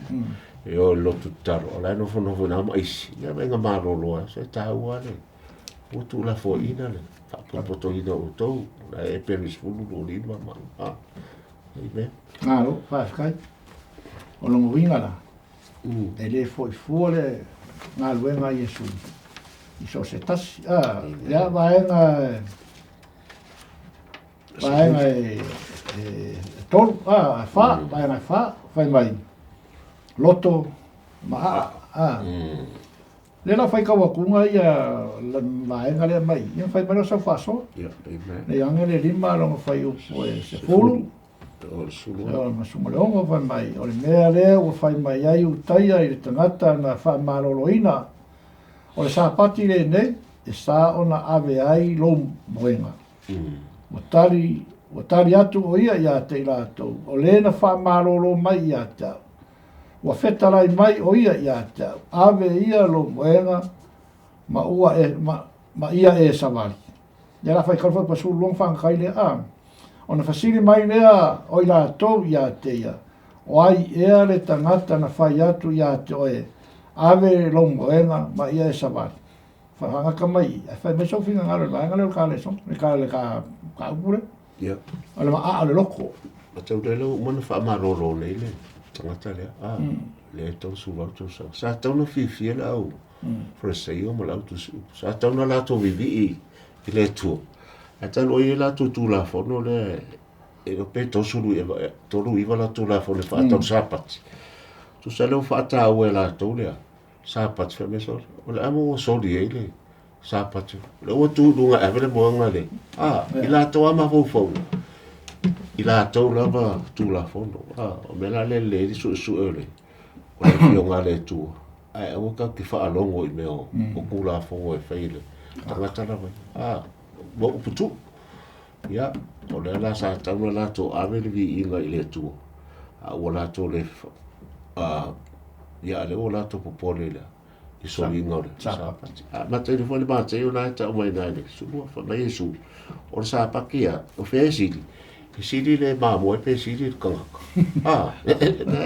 E o i le lotu tatalo, o la e nofonofo i ina ma isi. Ia vaaiga malolo ai, se taua le ua tuulafoaiina le faapotopotoina o outou. La e pelu i 15 ma, ah, amen. Malo, faafetai. O lona uiga la, e le foi fua le galuega a Iesu i so o se tasi. A, lea vaega vaega e tolu, a, e fa, vaega e fa, fai mai, loto ma aa. A. Lea la faitau atuga ia vaega lea mai, ia fai mai lea o sau faasoa. Nei age le lima lona fuaiupu e 10, ma 16 fai mai, o le mea lea ua fai mai ai Utaia i le tagata na faamaloloina, o le Sapati lenei e sa ona ave ai lou moega. Ua tali, ua tali atu o ia ia te i latou, o le na faamalolo mai ia te au. Ua fetalai mai o ia ia te au, ave ia lou moega ma ua e, ma, ma ia e savali. Ia la faitau foi pa sulu luang whangakai lea a. Ona fasili mai lea o i latou ia te ia, o ai ea le tagata na fai atu ia te oe, ave lou moega ma ia e savali. Whakangaka mai, ae fai mai sou finagalo i le vaega lea o le ka leson, le ka, le ka, ka upu lea. Ia. O le maa o le loko. A tau lea ua uma ona faamalolo nei le tagata lea. A, lea e 38 tausaga. Sa tatau ona fiafia le au Fariseio ma le au tusi upu. Sa tatau ona latou vivii i le Atua. Ae talu ai e latou Tulafono lea e iloa pe 39, 39 latou Tulafono e faatatau i le Sapati. Tusa lea ua faataua e latou lea Sapati fai mai sole, o le a ua soli ai le Sapati. O lea ua tu i luga e ave le moega le, a, i latou lava mafaufauga, i latou lava Tulafono. A, o mea la lea e lelei ai le suesue o le o le Afioga a le Atua, ae aua tatou te faalogo i mea o Tulafono e fai e le tagata lava ia. A, ua upu tuu. Ia, o lea la sa tatau ona latou ave le viiga i le Atua, a ua latou le, a, ia, a lea ua latou popole i le i soliga o le Sapati. A mataina foi le Mateo lena e tau mai i ina i le 12, fai mai Iesu, o le Sapati ia, o fea e sili? E sili le mamoe pe sili le tagata? A, e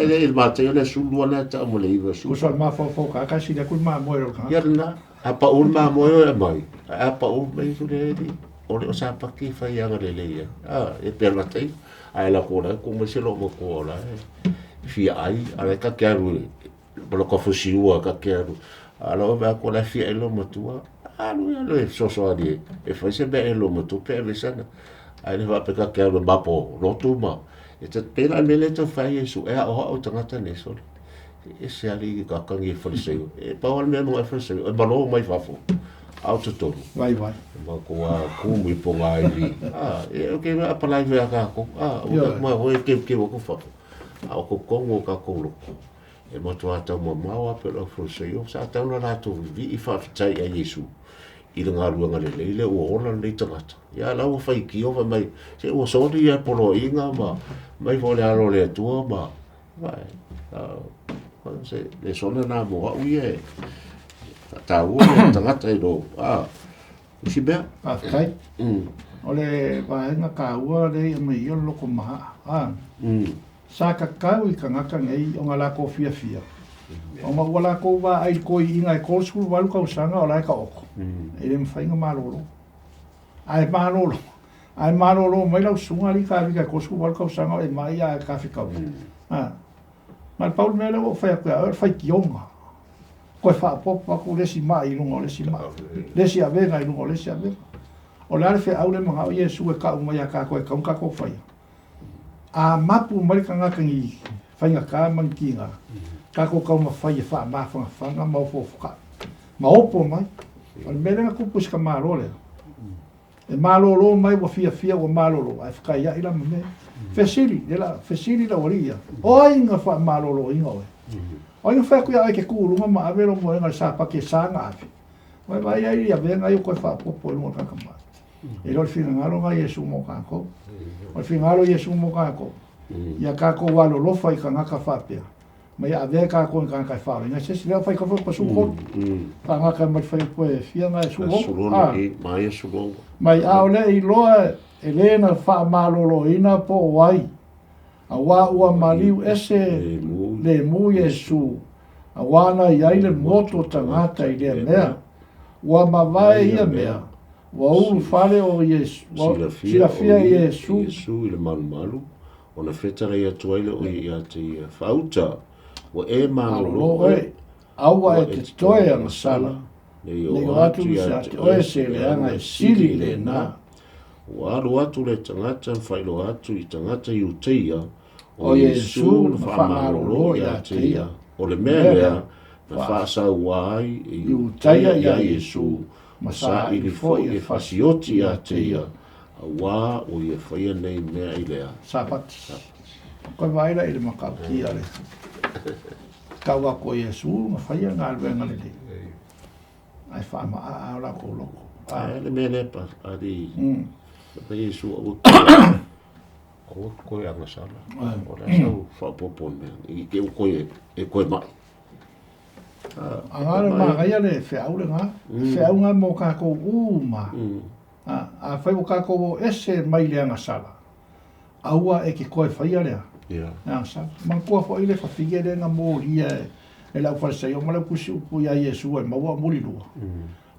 le i le Mateo lea 12 lena e tau mai le 9. Uso o le mafaufau ka ka sili atu le mamoe i le tagata. Ia lena, a pau le mamoe o e aumai, ae a pau mai le alii, o le o Sapati e fai agalelei ai. A, e pea lata ia. Ae lako la e tuu mai se loomatua o la e fia ai, a la e ta te alu i ma lota fusiua ta te alu. A o la e vaai atu o la e fia ai le loomatua, alu ia alu e fesoasoani e fai se mea i le loomatua pe ave sana. Ae le faapea ta te alu e mapo lotu ma e pei la o le mea lea e tau fai ai Iesu, e aoao i tagata nei sole. E ese lava le kakagi e Fariseio. E pau lava le mea e manao e Fariseio, e malo mai fafo, a o totonu. Vaivai. E matou lava kumu i pogaivi. A, e o ke mea apalai foi a tatou. A, ua tatou maua e keukeu atu fafo. A o totonu o tatou loto, e matua taumamao lava pei o le au Fariseio, sa tatau ona latou vivii faafetai ia Iesu i le galuega lelei lea ua ola lenei tagata. Ia a o la ua faitio fai mai, se ua soli ia poloaiga ma mai foi le alo o le Atua ma Se lesona lena mo au ia e faataua le tagata i lo isi mea. Faafetai. O le vaega taua lea i aumai ai o le loko mahaa. A. Sa tatau i tagata nei ona latou fiafia, ona ua latou vaai i le toeaina e 38 tausaga o la e taoto, e le mafai ona malolo. Ae malolo, ae malolo mai lau susuga alii Kavika e 38 tausaga o e mai ae kafekau. A, na o le pau le mea lea ua ou fai atu ia oe o le faitioga. Toe faaopoopo atu le isi mai i luga o le isi mai, le isi avega i luga o le isi avega. O le a le feau lea e manao Iesu e tau mai ia tatou e tatau ona tatou faia? A mapu mai le tagata i ni faigata ma ni tiga, tatou taumafai e faamafanafana ma ofoofo ma opo mai. O le mea lea na tupu i si tamaloa lea. E malolo mai ua fiafia ua malolo, ae fetaiai la ma mea. Fesili, le la, fesili le aualii ia, o ai na faamaloloina oe? O ai na fai atu ia oe e te tu i luga ma ave lou moega i le sapati e sa ona ave? Ua e vaai ai i avega ia ua toe faaopoopo i luga o le tagata mai. E le o le finagalo na Iesu mo tatou. O le finagalo Iesu mo tatou, ia tatou alolofa i tagata faapea, ma ia avea tatou i tagata e faaolaina ai se isi. Lea ua fai tofa pa 13. Faagata mai le fuaiupu e fia na e 16. Mai a o le iloa e le na faamaloloina po o ai, auā ua maliu ese lemu Iesu, auā na i ai le motu o tagata i lea mea. Ua mavae ia mea, ua ulufale o Iesu, ua silafia e Iesu. Iesu i le malumalu, ona fetalai atu ai lea o ia ia te ia, Faauta, ua e malolo oe, aua e te toe agasala, nei oo atu ia te oe se leaga e sili i lena. Ua alu atu le tagata ma faailoa atu i tagata Iuteia, o Iesu na faamalolo ia te ia. O le mea lea na faasaua ai e Iutaia iā Iesu, ma saili foi e fasioti ia te ia, auā ua ia faia nei mea i lea. Sapati. Koe vaai la i le matautia le tau atu o Iesu na faia galuega lelei, ae faamaaa o latou loto. Ae le mea lea pa, ali, pa Iesu aua aua koe agasala. O le a sau faaopoopo mea, i te u koe e koe mai. Aga le manaia le feau lena. Feau lena mo tatou uma. Afai ua tatou o ese mai le agasala, aua e te toe faia lea agasala. Manatua foi le fafine lea na molia e le aufalesaio ma le autusiupu ia Iesu e maua o mulilua.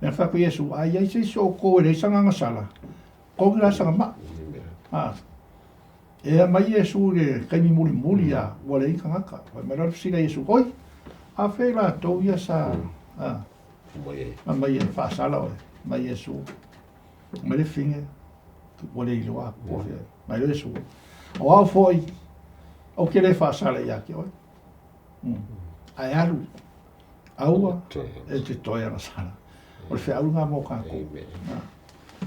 Lea na fai atu Iesu, a i ai se isi o outou e leai sana agasala, togi la sana maa. E aumai Iesu i le taimi mulimuli lava, ua leai ni tagata. Fai mai loa le fesili a Iesu, Oi, afea i latou ia sa aumai e faasala oe? Mai Iesu, mai le fine, ua le iloa po o fea. Mai loa Iesu, O au foi, ou te le faasala ia te oe. Ae alu, aua e te toe agasala. O le feau lena mo tatou.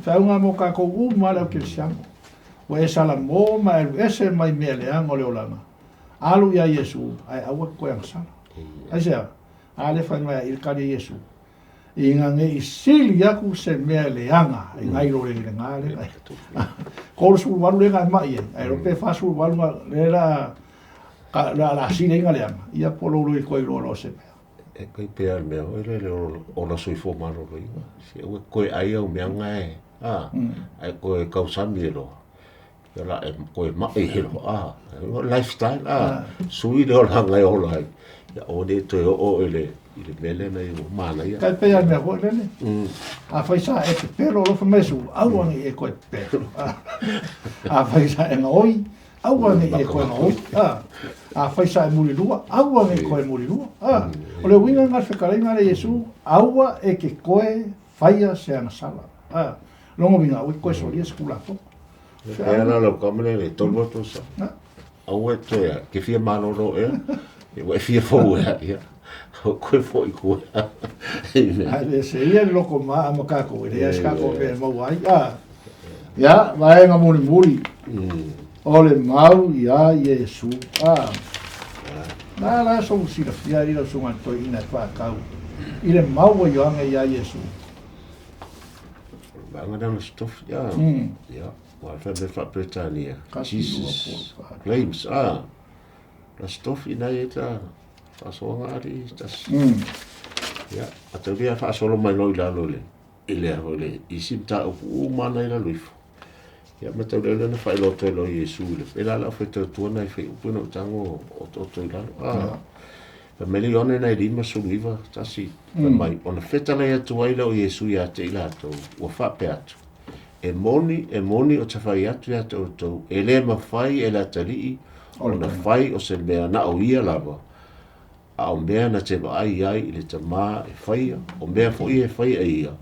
Feau lena mo tatou uma le au kerisiano. Ua e salamo ma e alu ese mai mea leaga o le olaga. Alu ia Iesu, ae aua e te toe agasala. Aisea? A lea fai mai ai i le tali a Iesu. Ina ne i sili atu se mea leaga i nai lo le lena le. 38 lea na e mai ai, ae pe 48 na le la ka la la sili ai na leaga. Ia po lou loi koe loa loa se mea. E kai pea le mea foi lele o ola soifua maloloina. Se aua e koe ai au mea nga e, a, ae koe kausani e loa. Ia la e koe mai e loa, a, lifestyle, a, sui le olaga e ola ai. Ia aua ne i toe oo i le, i le mea lea na i ua manaia. Kai pea le mea foi lele. Afai sa e pepelo alofa mai Iesu, aua ne i e koe pepelo. Afai sa e gaoi, aua ne i e koe gaoi. Afai sa e mulilua, aua ne i koe mulilua. O le uiga lena o le fetalaiga a le Iesu, aua e te koe faia se agasala. Lona uiga, aua e te koe solia se Tulafono. E ala lau tama lea i le 3 tausaga. Aua e toe, ke fia malolo ea, ua e fia fou ea, ia. O koe foi koe. Ae le se ia le loko maa ma kākou, e leai se kākou mea e maua ai. Ia, vaega mulimuli, o le mau iā Iesu. Na la sou silafia i lau susuga i le toeaina e whākau i le mau a Ioane iā Iesu. Vaega lea o le stuff, ia. Ia, ua fai mea faa-Peretania. Jesus claims, ah. La stuff ina ia ta faasoaga ali tasi. Ia, a tau lia faasolo mai loa i lalo i le i le i le isi mataupu uma na i lalo ifo. Ia ma tau lea na faailoa atu ai loa Iesu i le pēlā la au faitautua nai fuaiupu na ou tago otooto i lalo. Ah. Fai mai le Ioane nai 59 tasi, fai mai, ona fetalai atu ai lea o Iesu ia te i latou, ua faapea atu, E moni, e moni ou te fai atu ia te outou, e lē mafai e le Atalii ona fai o se mea na o ia lava, a o mea na te vaai ai i le Tamā e faia, o mea foi e faia e ia,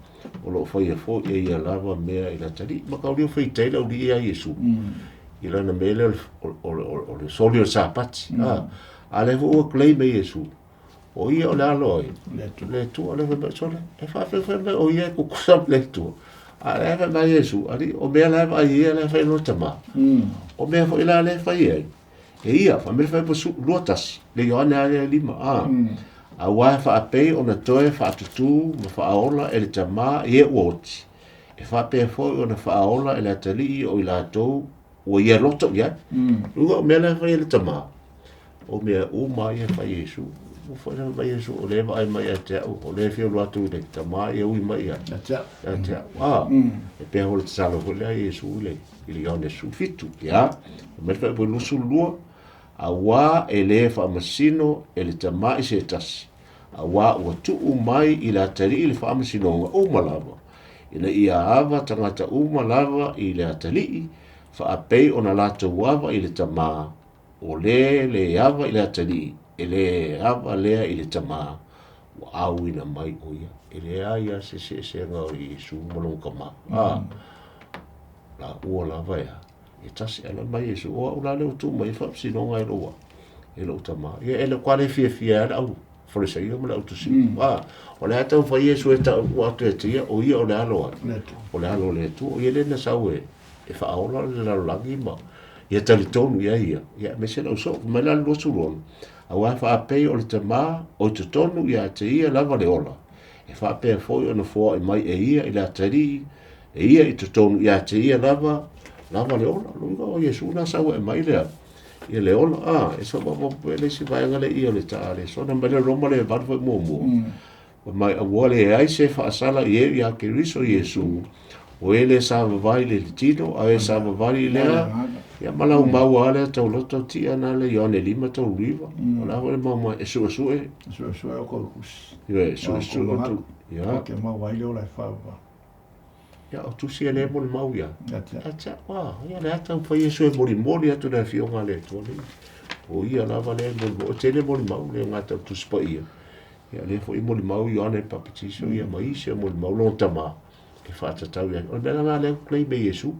o lo o faia foi e ia lava mea i le Atalii. Mataulia faitai le aualii ia Iesu i lana mea lea o le soli o le Sapati. A lea foi ua claim e Iesu, o ia o le alo ai le Atua. Le fai mai, sole, e faafefea mai o ia e tutusa ma le Atua? A lea fai mai Iesu, alii, o mea la e vaai ia lea e fai lona Tamā, o mea foi la lea e fai ai e ia. Fai mai fai 21 le Ioane a lea 5 a auā e faapei ona toe faatutū ma faaola e le Tamā i e ua oti, e faapea foi ona faaola e le Atalii o i latou ua ia loto i ai. Luga o mea la e fai e le Tamā, o mea uma ia e fai e Iesu. Ua foi la mai Iesu, o lea e vaai mai ia te au, o lea e fia alu atu i le Tamā ia ui mai ia ia te au. A, e pei o le tatalo foi lea a Iesu i le Ioane 17, ia. Fai mai le Fuaiupu 22, auā e lē faamasino e le Tamā i se tasi, auā ua tuu mai i le Atalii le faamasinoga uma lava, ina ia ava tagata uma lava i le Atalii, faapei ona latou ava i le Tamā, o le lē ava i le Atalii, e lē ava lea i le Tamā ua auina mai o ia. E leai lava se eseesega o Iesu ma lona Tamā. A, laua lava e a, e tasi. Ae mai Iesu, o au la lea ua tuu mai ai faamasinoga e lou, e lou Tamā. Ia e le kwa le fiafia ai le au Farisaio ma le au tusi. A, o le a taumafai Iesu e tau atu e te ia, o ia o le alo a, o le alo o le Atua. O ia lea na sau e, e faaola le lalolagi ma ia talitonu i ai ia, ia aemaise le au soo. Fai mai la le 26, auā faapei o le Tamā o i totonu ia te ia lava le ola, e faapea foi ona foai mai e ia i le atalii, e ia i totonu ia te ia lava, lava le ola. Lona uiga o Iesu na sau e aumai lea, ia le ola. A, e sau faaopoopo le isi vaega lea i o le taa le sona mai le Roma le 8 foi muamua. Fai mai, ua leai se faasala i e ia Keriso Iesu, o e le savavali i le tino, a e savavali i lea, ia ma lau mau a lea tauloto tia na le Ioane 5 39. O le a foi le mau mai, e suesue. Suesue o kou tusi. Ia, e suesue o tou, ia. Kou te mau ai le ola e whaua. Ia, o tusi e le molimau ia. Ia te au, a, ia le ata fai Iesu e molimoli atu le afioga a le Atua nei. O ia lava lea e molimau, o tele molimau le gata o Tusi Paia. Ia, lea foi e molimau Ioane Papatiso, ia ma isi e molimau lona Tamā e faatatau i ai. O le mea la lena lea ua claim e Iesu.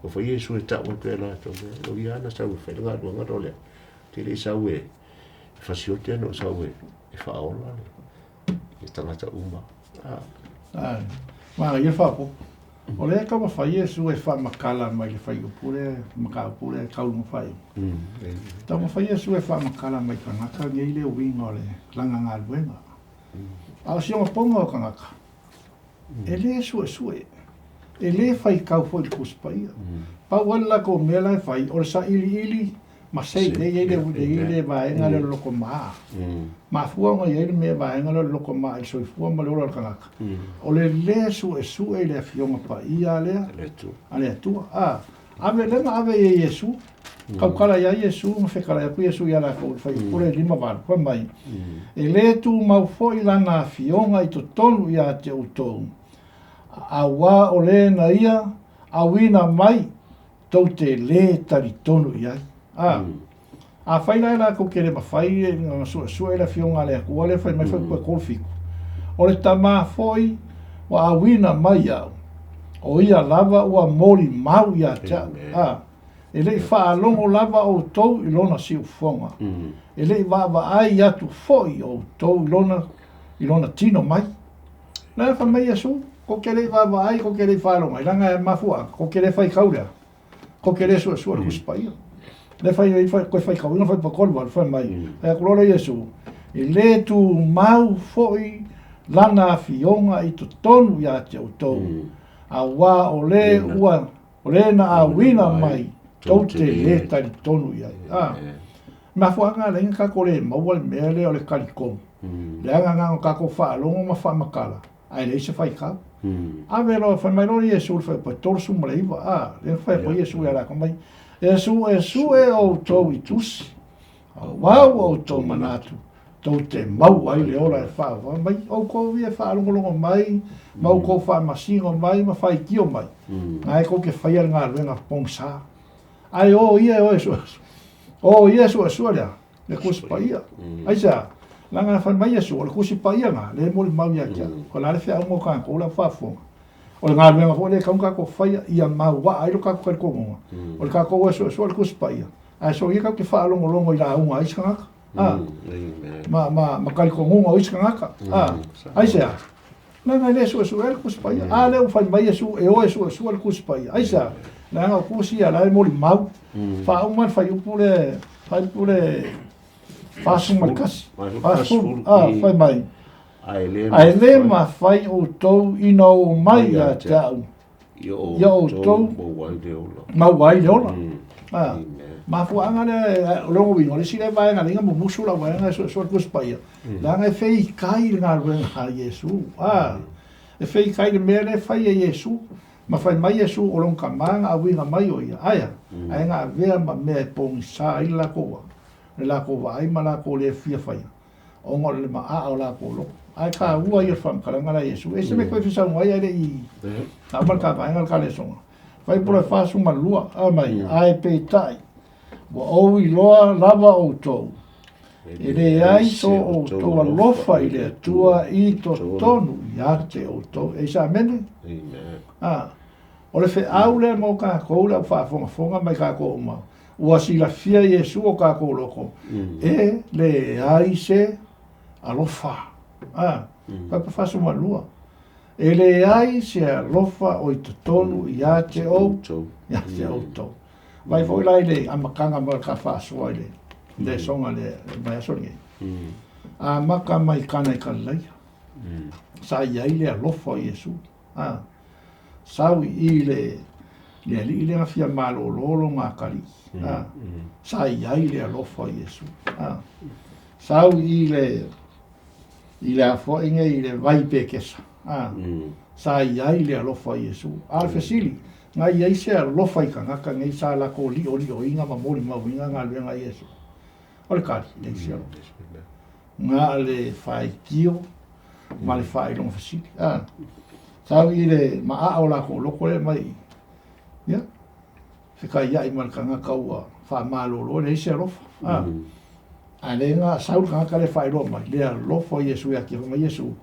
Ua fai Iesu e tau atu e latou, o ia na sau e fai le galuega na o lea. Te le i sau e fasioti ana o sau e faaola le tagata uma. Ah. Manaia faaopoopo. O lea e taumafai Iesu e faamatala mai le fuaiupu lea, mataupu lea e tau luga faaiuga. Taumafai Iesu e faamatala mai tagata nei le uiga o le lana galuega. A o si ogapoga o tagata, e lē suesue, e lē faitau foi i le Tusi Paia. Pau lava le latou mea la e fai, o le sailiili ma sei, lea e i ai le, le vaega lea o le lotomaa. Mafua ona i ai le mea vaega lea o le lotomaa i le soifua ma le ola o le tagata, o le lē suesue i le Afioga Paia lea a le Atua. A, ave, lea na ave i ai Iesu, tautala i ai Iesu ma fetalai atu Iesu ia latou i le fuaiupu lea e 5 8, fai mai, E lē tumau foi lana Afioga i totonu ia te outou, auā o le na ia auina mai tou te lē talitonu i ai. A, afai la e latou te le mafai ona suesue le Afioga a le Atua lea fai mai fuaiupu e 37, o le Tamā foi ua auina mai au, o ia lava ua molimau ia te au. A, e le i faalogo lava outou i lona siufofoga, e le i vaavaai atu foi outou i lona, i lona tino mai. La fai mai Iesu, kou te le i vaavaai, kou te le i faalogo ai, leaga e mafuaaga, kou te le faitau lea, kou te le suesue le Tusi Paia. Le fai ai, koe faitauina fai 38, fai mai, fai atu loa lea Iesu, e lē tumau foi lana afioga i totonu ia te outou, auā o le ua, o le na auina mai, tou te lē talitonu i ai. A, mafuaaga ala ai na tatou le maua le mea lea o le talitonu. Leaga na o tatou faalogo ma faamatala, ae leai se faitau. Ave loa, fai mai loa Iesu i le fuaiupu e 39, a, lea na fai atu ai Iesu ia latou mai, E suesue outou i tusi, auā ua outou manatu, Tou te maua ai le ola e faaauau mai. Outou ia e faalogologo mai, ma outou faamasino mai ma faitio mai, na e tou te faia le galuega pogisa. Ae o ia e o e suesue, o ia e suesue le a? Le Tusi Paia. Aisea? Leaga na fai mai Iesu, o le Tusi Paia lena, lea e molimau ia te au. O le a le feauga o tatou le au faafofoga? O le galuega foi lea e tatau ona tatou faia, ia mauaa ai lo tatou talitonuga. O le tatou o e suesue le Tusi Paia, ae soia tatou te faalogologo i lauga a isi tagata. A, ma, ma, ma talitonuga o isi tagata. A, aisea? Leaga e le suesuea le Tusi Paia. A lea ua fai mai Iesu e o e suesue le Tusi Paia. Aisea? Leaga o Tusi ia la e molimau. Faauma le fuaiupu le, fuaiupu le 41. 40, a, fai mai. Ae le mafai outou ina oo mai ia te au ia outou maua ai le ola. A, mafuaaga lea, o lona uiga, o le isi lea vaega lea ina mumusu lau vaega e suesue le Tusi Paia, leaga e feitai le galuega a Iesu. A, e feitai le mea lea e fai e Iesu, ma fai mai Iesu o lona tama na auina mai o ia. Aea, ae na avea ma mea e pogisa ai le latou va, le latou vaai ma latou le fia faia. ona o le maaa o latou loto. Ae taua ia o le faamatalaga lea a Iesu. E se mea e toe fia saunoa ai ae le i uma le ta vaega le ta lesona. Fuaiupu le 42, a mai, ae peitai, ua ou iloa lava outou, e leai so outou alofa i le Atua i totonu ia te outou. Eisa amene? A, o le feau lea mo tatou le au faafogafoga mai tatou uma, Ua silafia Iesu o tatou loko, e leai se alofa. A, papa 42. E leai se alofa o i totonu ia te outou, ia te outou. Vai foi la i le amataga mai o le ta faasoa i le lesoga le vaiaso lenei. Amata mai Kana i Kalilaia. Sa i ai le alofa o Iesu. A, sau i i le, le alii lea na fia malolo lona atalii. A, sa i ai le alofa o Iesu. A, sau i i le, i le a foi nei i le vai Petesa. A, sa i ai le alofa o Iesu. A o le fesili, na i ai se alofa i tagata nei sa latou liolioina ma molimauina galuega a Iesu? O le tali, leai se alofa. Na o le faitio ma le faailoga fesili. A, sau i le maaa o lakou loko lea mai, ia, fekaiai ma le tagata ua faamalolo, e leai se alofa. A, a lea na sau le tagata lea faailoa mai, le alofa o Iesu ia te ia, fai mai Iesu,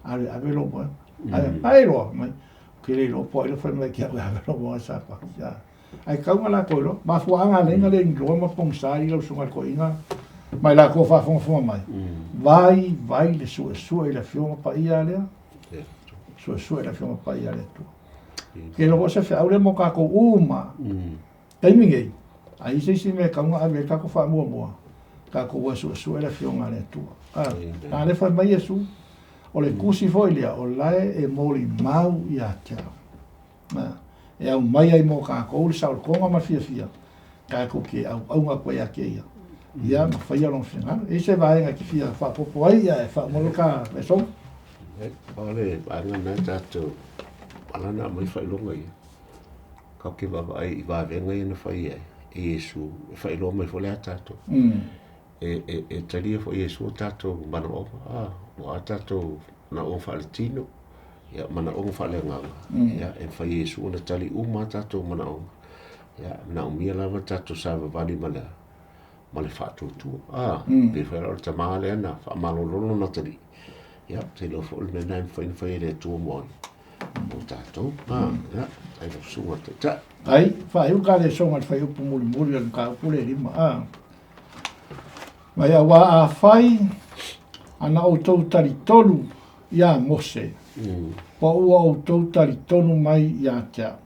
ave, ave lou moega. Ae, ae iloa, mai, ou te le iloa po o ai le fai mai ke au e ave lou moega sa paki. A, Ae tatau ona latou iloa. Mafuaaga a leina le iloa ma pogisa ai lau susuga i le toeaina ma i latou o faafogafoga mai. Vai, vai le suesue i le Afioga Paia a lea. Suesue i le Afioga Paia a le Atua. Ke iloa foi se feau lea mo tatou uma. Taimi nei, a i ai se isi mea e tatau ona ave i ai le tatou faamuamua, tatou o e suesue le Afioga a le Atua. A lea fai mai Iesu, o le tusi foi lea, o lae e molimau ia te au. E aumai ai mo tatou le saolotoga ma le fiafia, tatou te auauna atu ai ia te ia, ia ma faia lona finagalo. E i ai se vaega e te fia faaopoopo ai, ae faauma loa ta lesona. O le vaega lena tatou ala na aumai faailoga ia. Tatou te vaavaai i vavega ia na fai ai e Iesu, e faailoa mai foi le a tatou. E talia foi e Iesu o tatou manaoga, ua a tatou manaoga faaletino, ia, manaoga faaleagaga, ia, e mafai e Iesu ona tali uma a tatou manaoga. Ia, e manaomia lava le tatou savavali ma le, ma le faatuatua. Pei foi la o le tama lea na faamalolo lona atalii. Ia, ou te iloa foi o le mea lena e mafai ona fai e le Atua mo ai, mo tatou. Ia, ai lau susuga i le Taitai. Ai, faaiu le ta lesona i le fuaiupu mulimuli o le mataupu lea e lima. Mai auā afai ana outou talitonu iā Mose, po ua outou talitonu mai ia te au,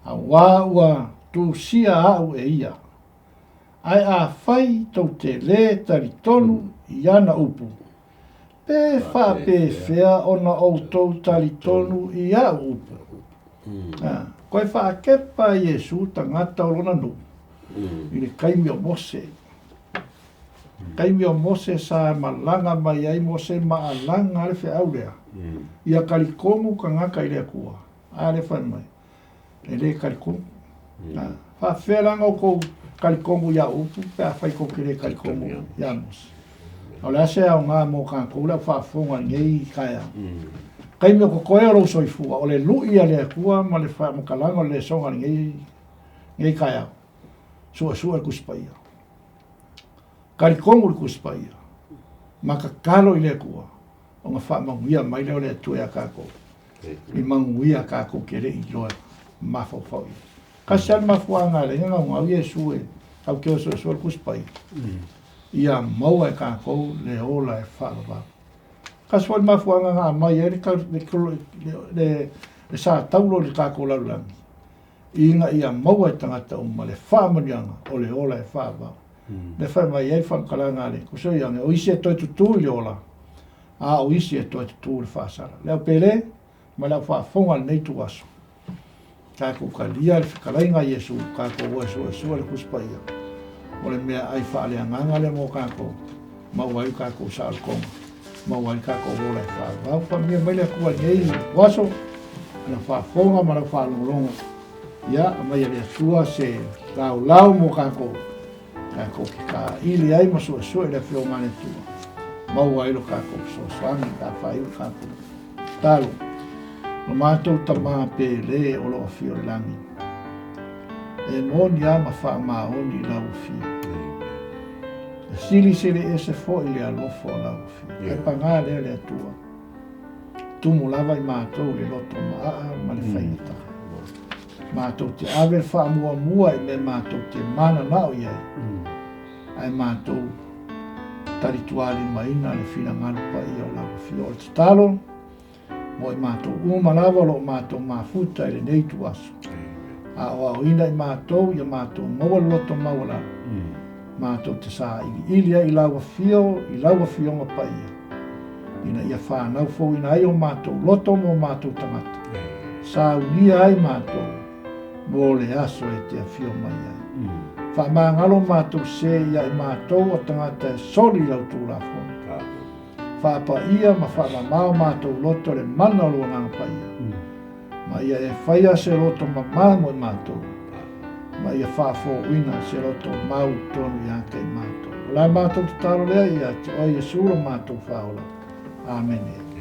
auā ua tusia au e ia. Ae afai tou te lē talitonu i ana upu, pe faapefea ona outou talitonu i aʻu upu? Koe faakepa Iesu tagata o lona nuu i le taimi o Mose. Taimi o Mose sa malaga mai ai Mose ma alaga le feau lea. Ia talitonu tagata i le Atua. A lea fai mai, e le talitonu. Faafefea la ona outou talitonu i au upu pe afai tou te le talitonu ia Mose. O le a se aoga mo kākou le au faafofoga i lenei taeao? Taimi o totoe o lou soifua, o le lui a le Atua ma le faamatalaga o le lesona i lenei, lenei taeao, suesue le Tusi Paia. Talitonu le Tusi Paia, ma tatalo i le Atua, ona faamanuia mai lea o le Atua iā tatou, i manuia tatou te le i iloa mafaufau i ai. Tasi lava le mafuaaga e ala ai ona naunau Iesu e tatou te o e suesue le Tusi Paia, ia maua e tatou le ola e faavavau. Tasi foi le mafuaaga na aumai ai le le sa taulo i le tatou lalolagi, ina ia maua e tagata uma le faamanuiaga o le ola e faavavau. Lea fai mai ai le faamatalaga a le Tusi o Ioane, o isi e toe tutū i le ola, a o isi e toe tutū i le faasala. Le au pele ma le au faafofoga i lenei ituaso, tatou talia le fetalaiga a Iesu, tatou o e suesue le Tusi Paia, o le meaai faaleagaga lea mo tatou, maua ai le tatou saolotoga, maua ai le tatou ola e faavavau. Faamanuia mai le Atua i lenei ituaso, i lau faafofoga ma lau faalogologo. Ia, aumai e le Atua se laolao mo tatou, tatou te taili ai ma suesue i le Afioga a le Atua, maua ai lo tatou fesoasoani pe a faaiu le tatou tatalo. Lo matou Tama pele o lo afio i le lagi, e moni lava ma faamaoni i lau afio. E silisili ese foi le alofa o lau afio. Ae paga lea le Atua, Tumu lava i matou le loto maaa ma le faigata. Matou te ave le faamuamua i mea matou te mananao i ai, ae matou talitualimaina le finagalo paia o lau Afioga. O le tatalo mo i matou uma lava o lo o matou mafuta i lenei ituaso, aoaoina i matou ia matou maua le loto maualalo, matou te sailiili ai i lau Afio, i lau Afioga paia, ina ia fanau fouina ai o matou loto ma o matou tagata, saunia ai matou mo le aso e te afio mai ai. Faamagalo matou se ia i matou o tagata e soli i lau Tulafono. Faapaia ma faamamao matou loto i le mana o lou Agaga Paia. Ma ia e faia se loto mamā mo i matou, ma ia faafouina se loto mau tonu ia te i matou. O la matou tatalo lea ia te oe Iesu lo matou Faaola. Amene.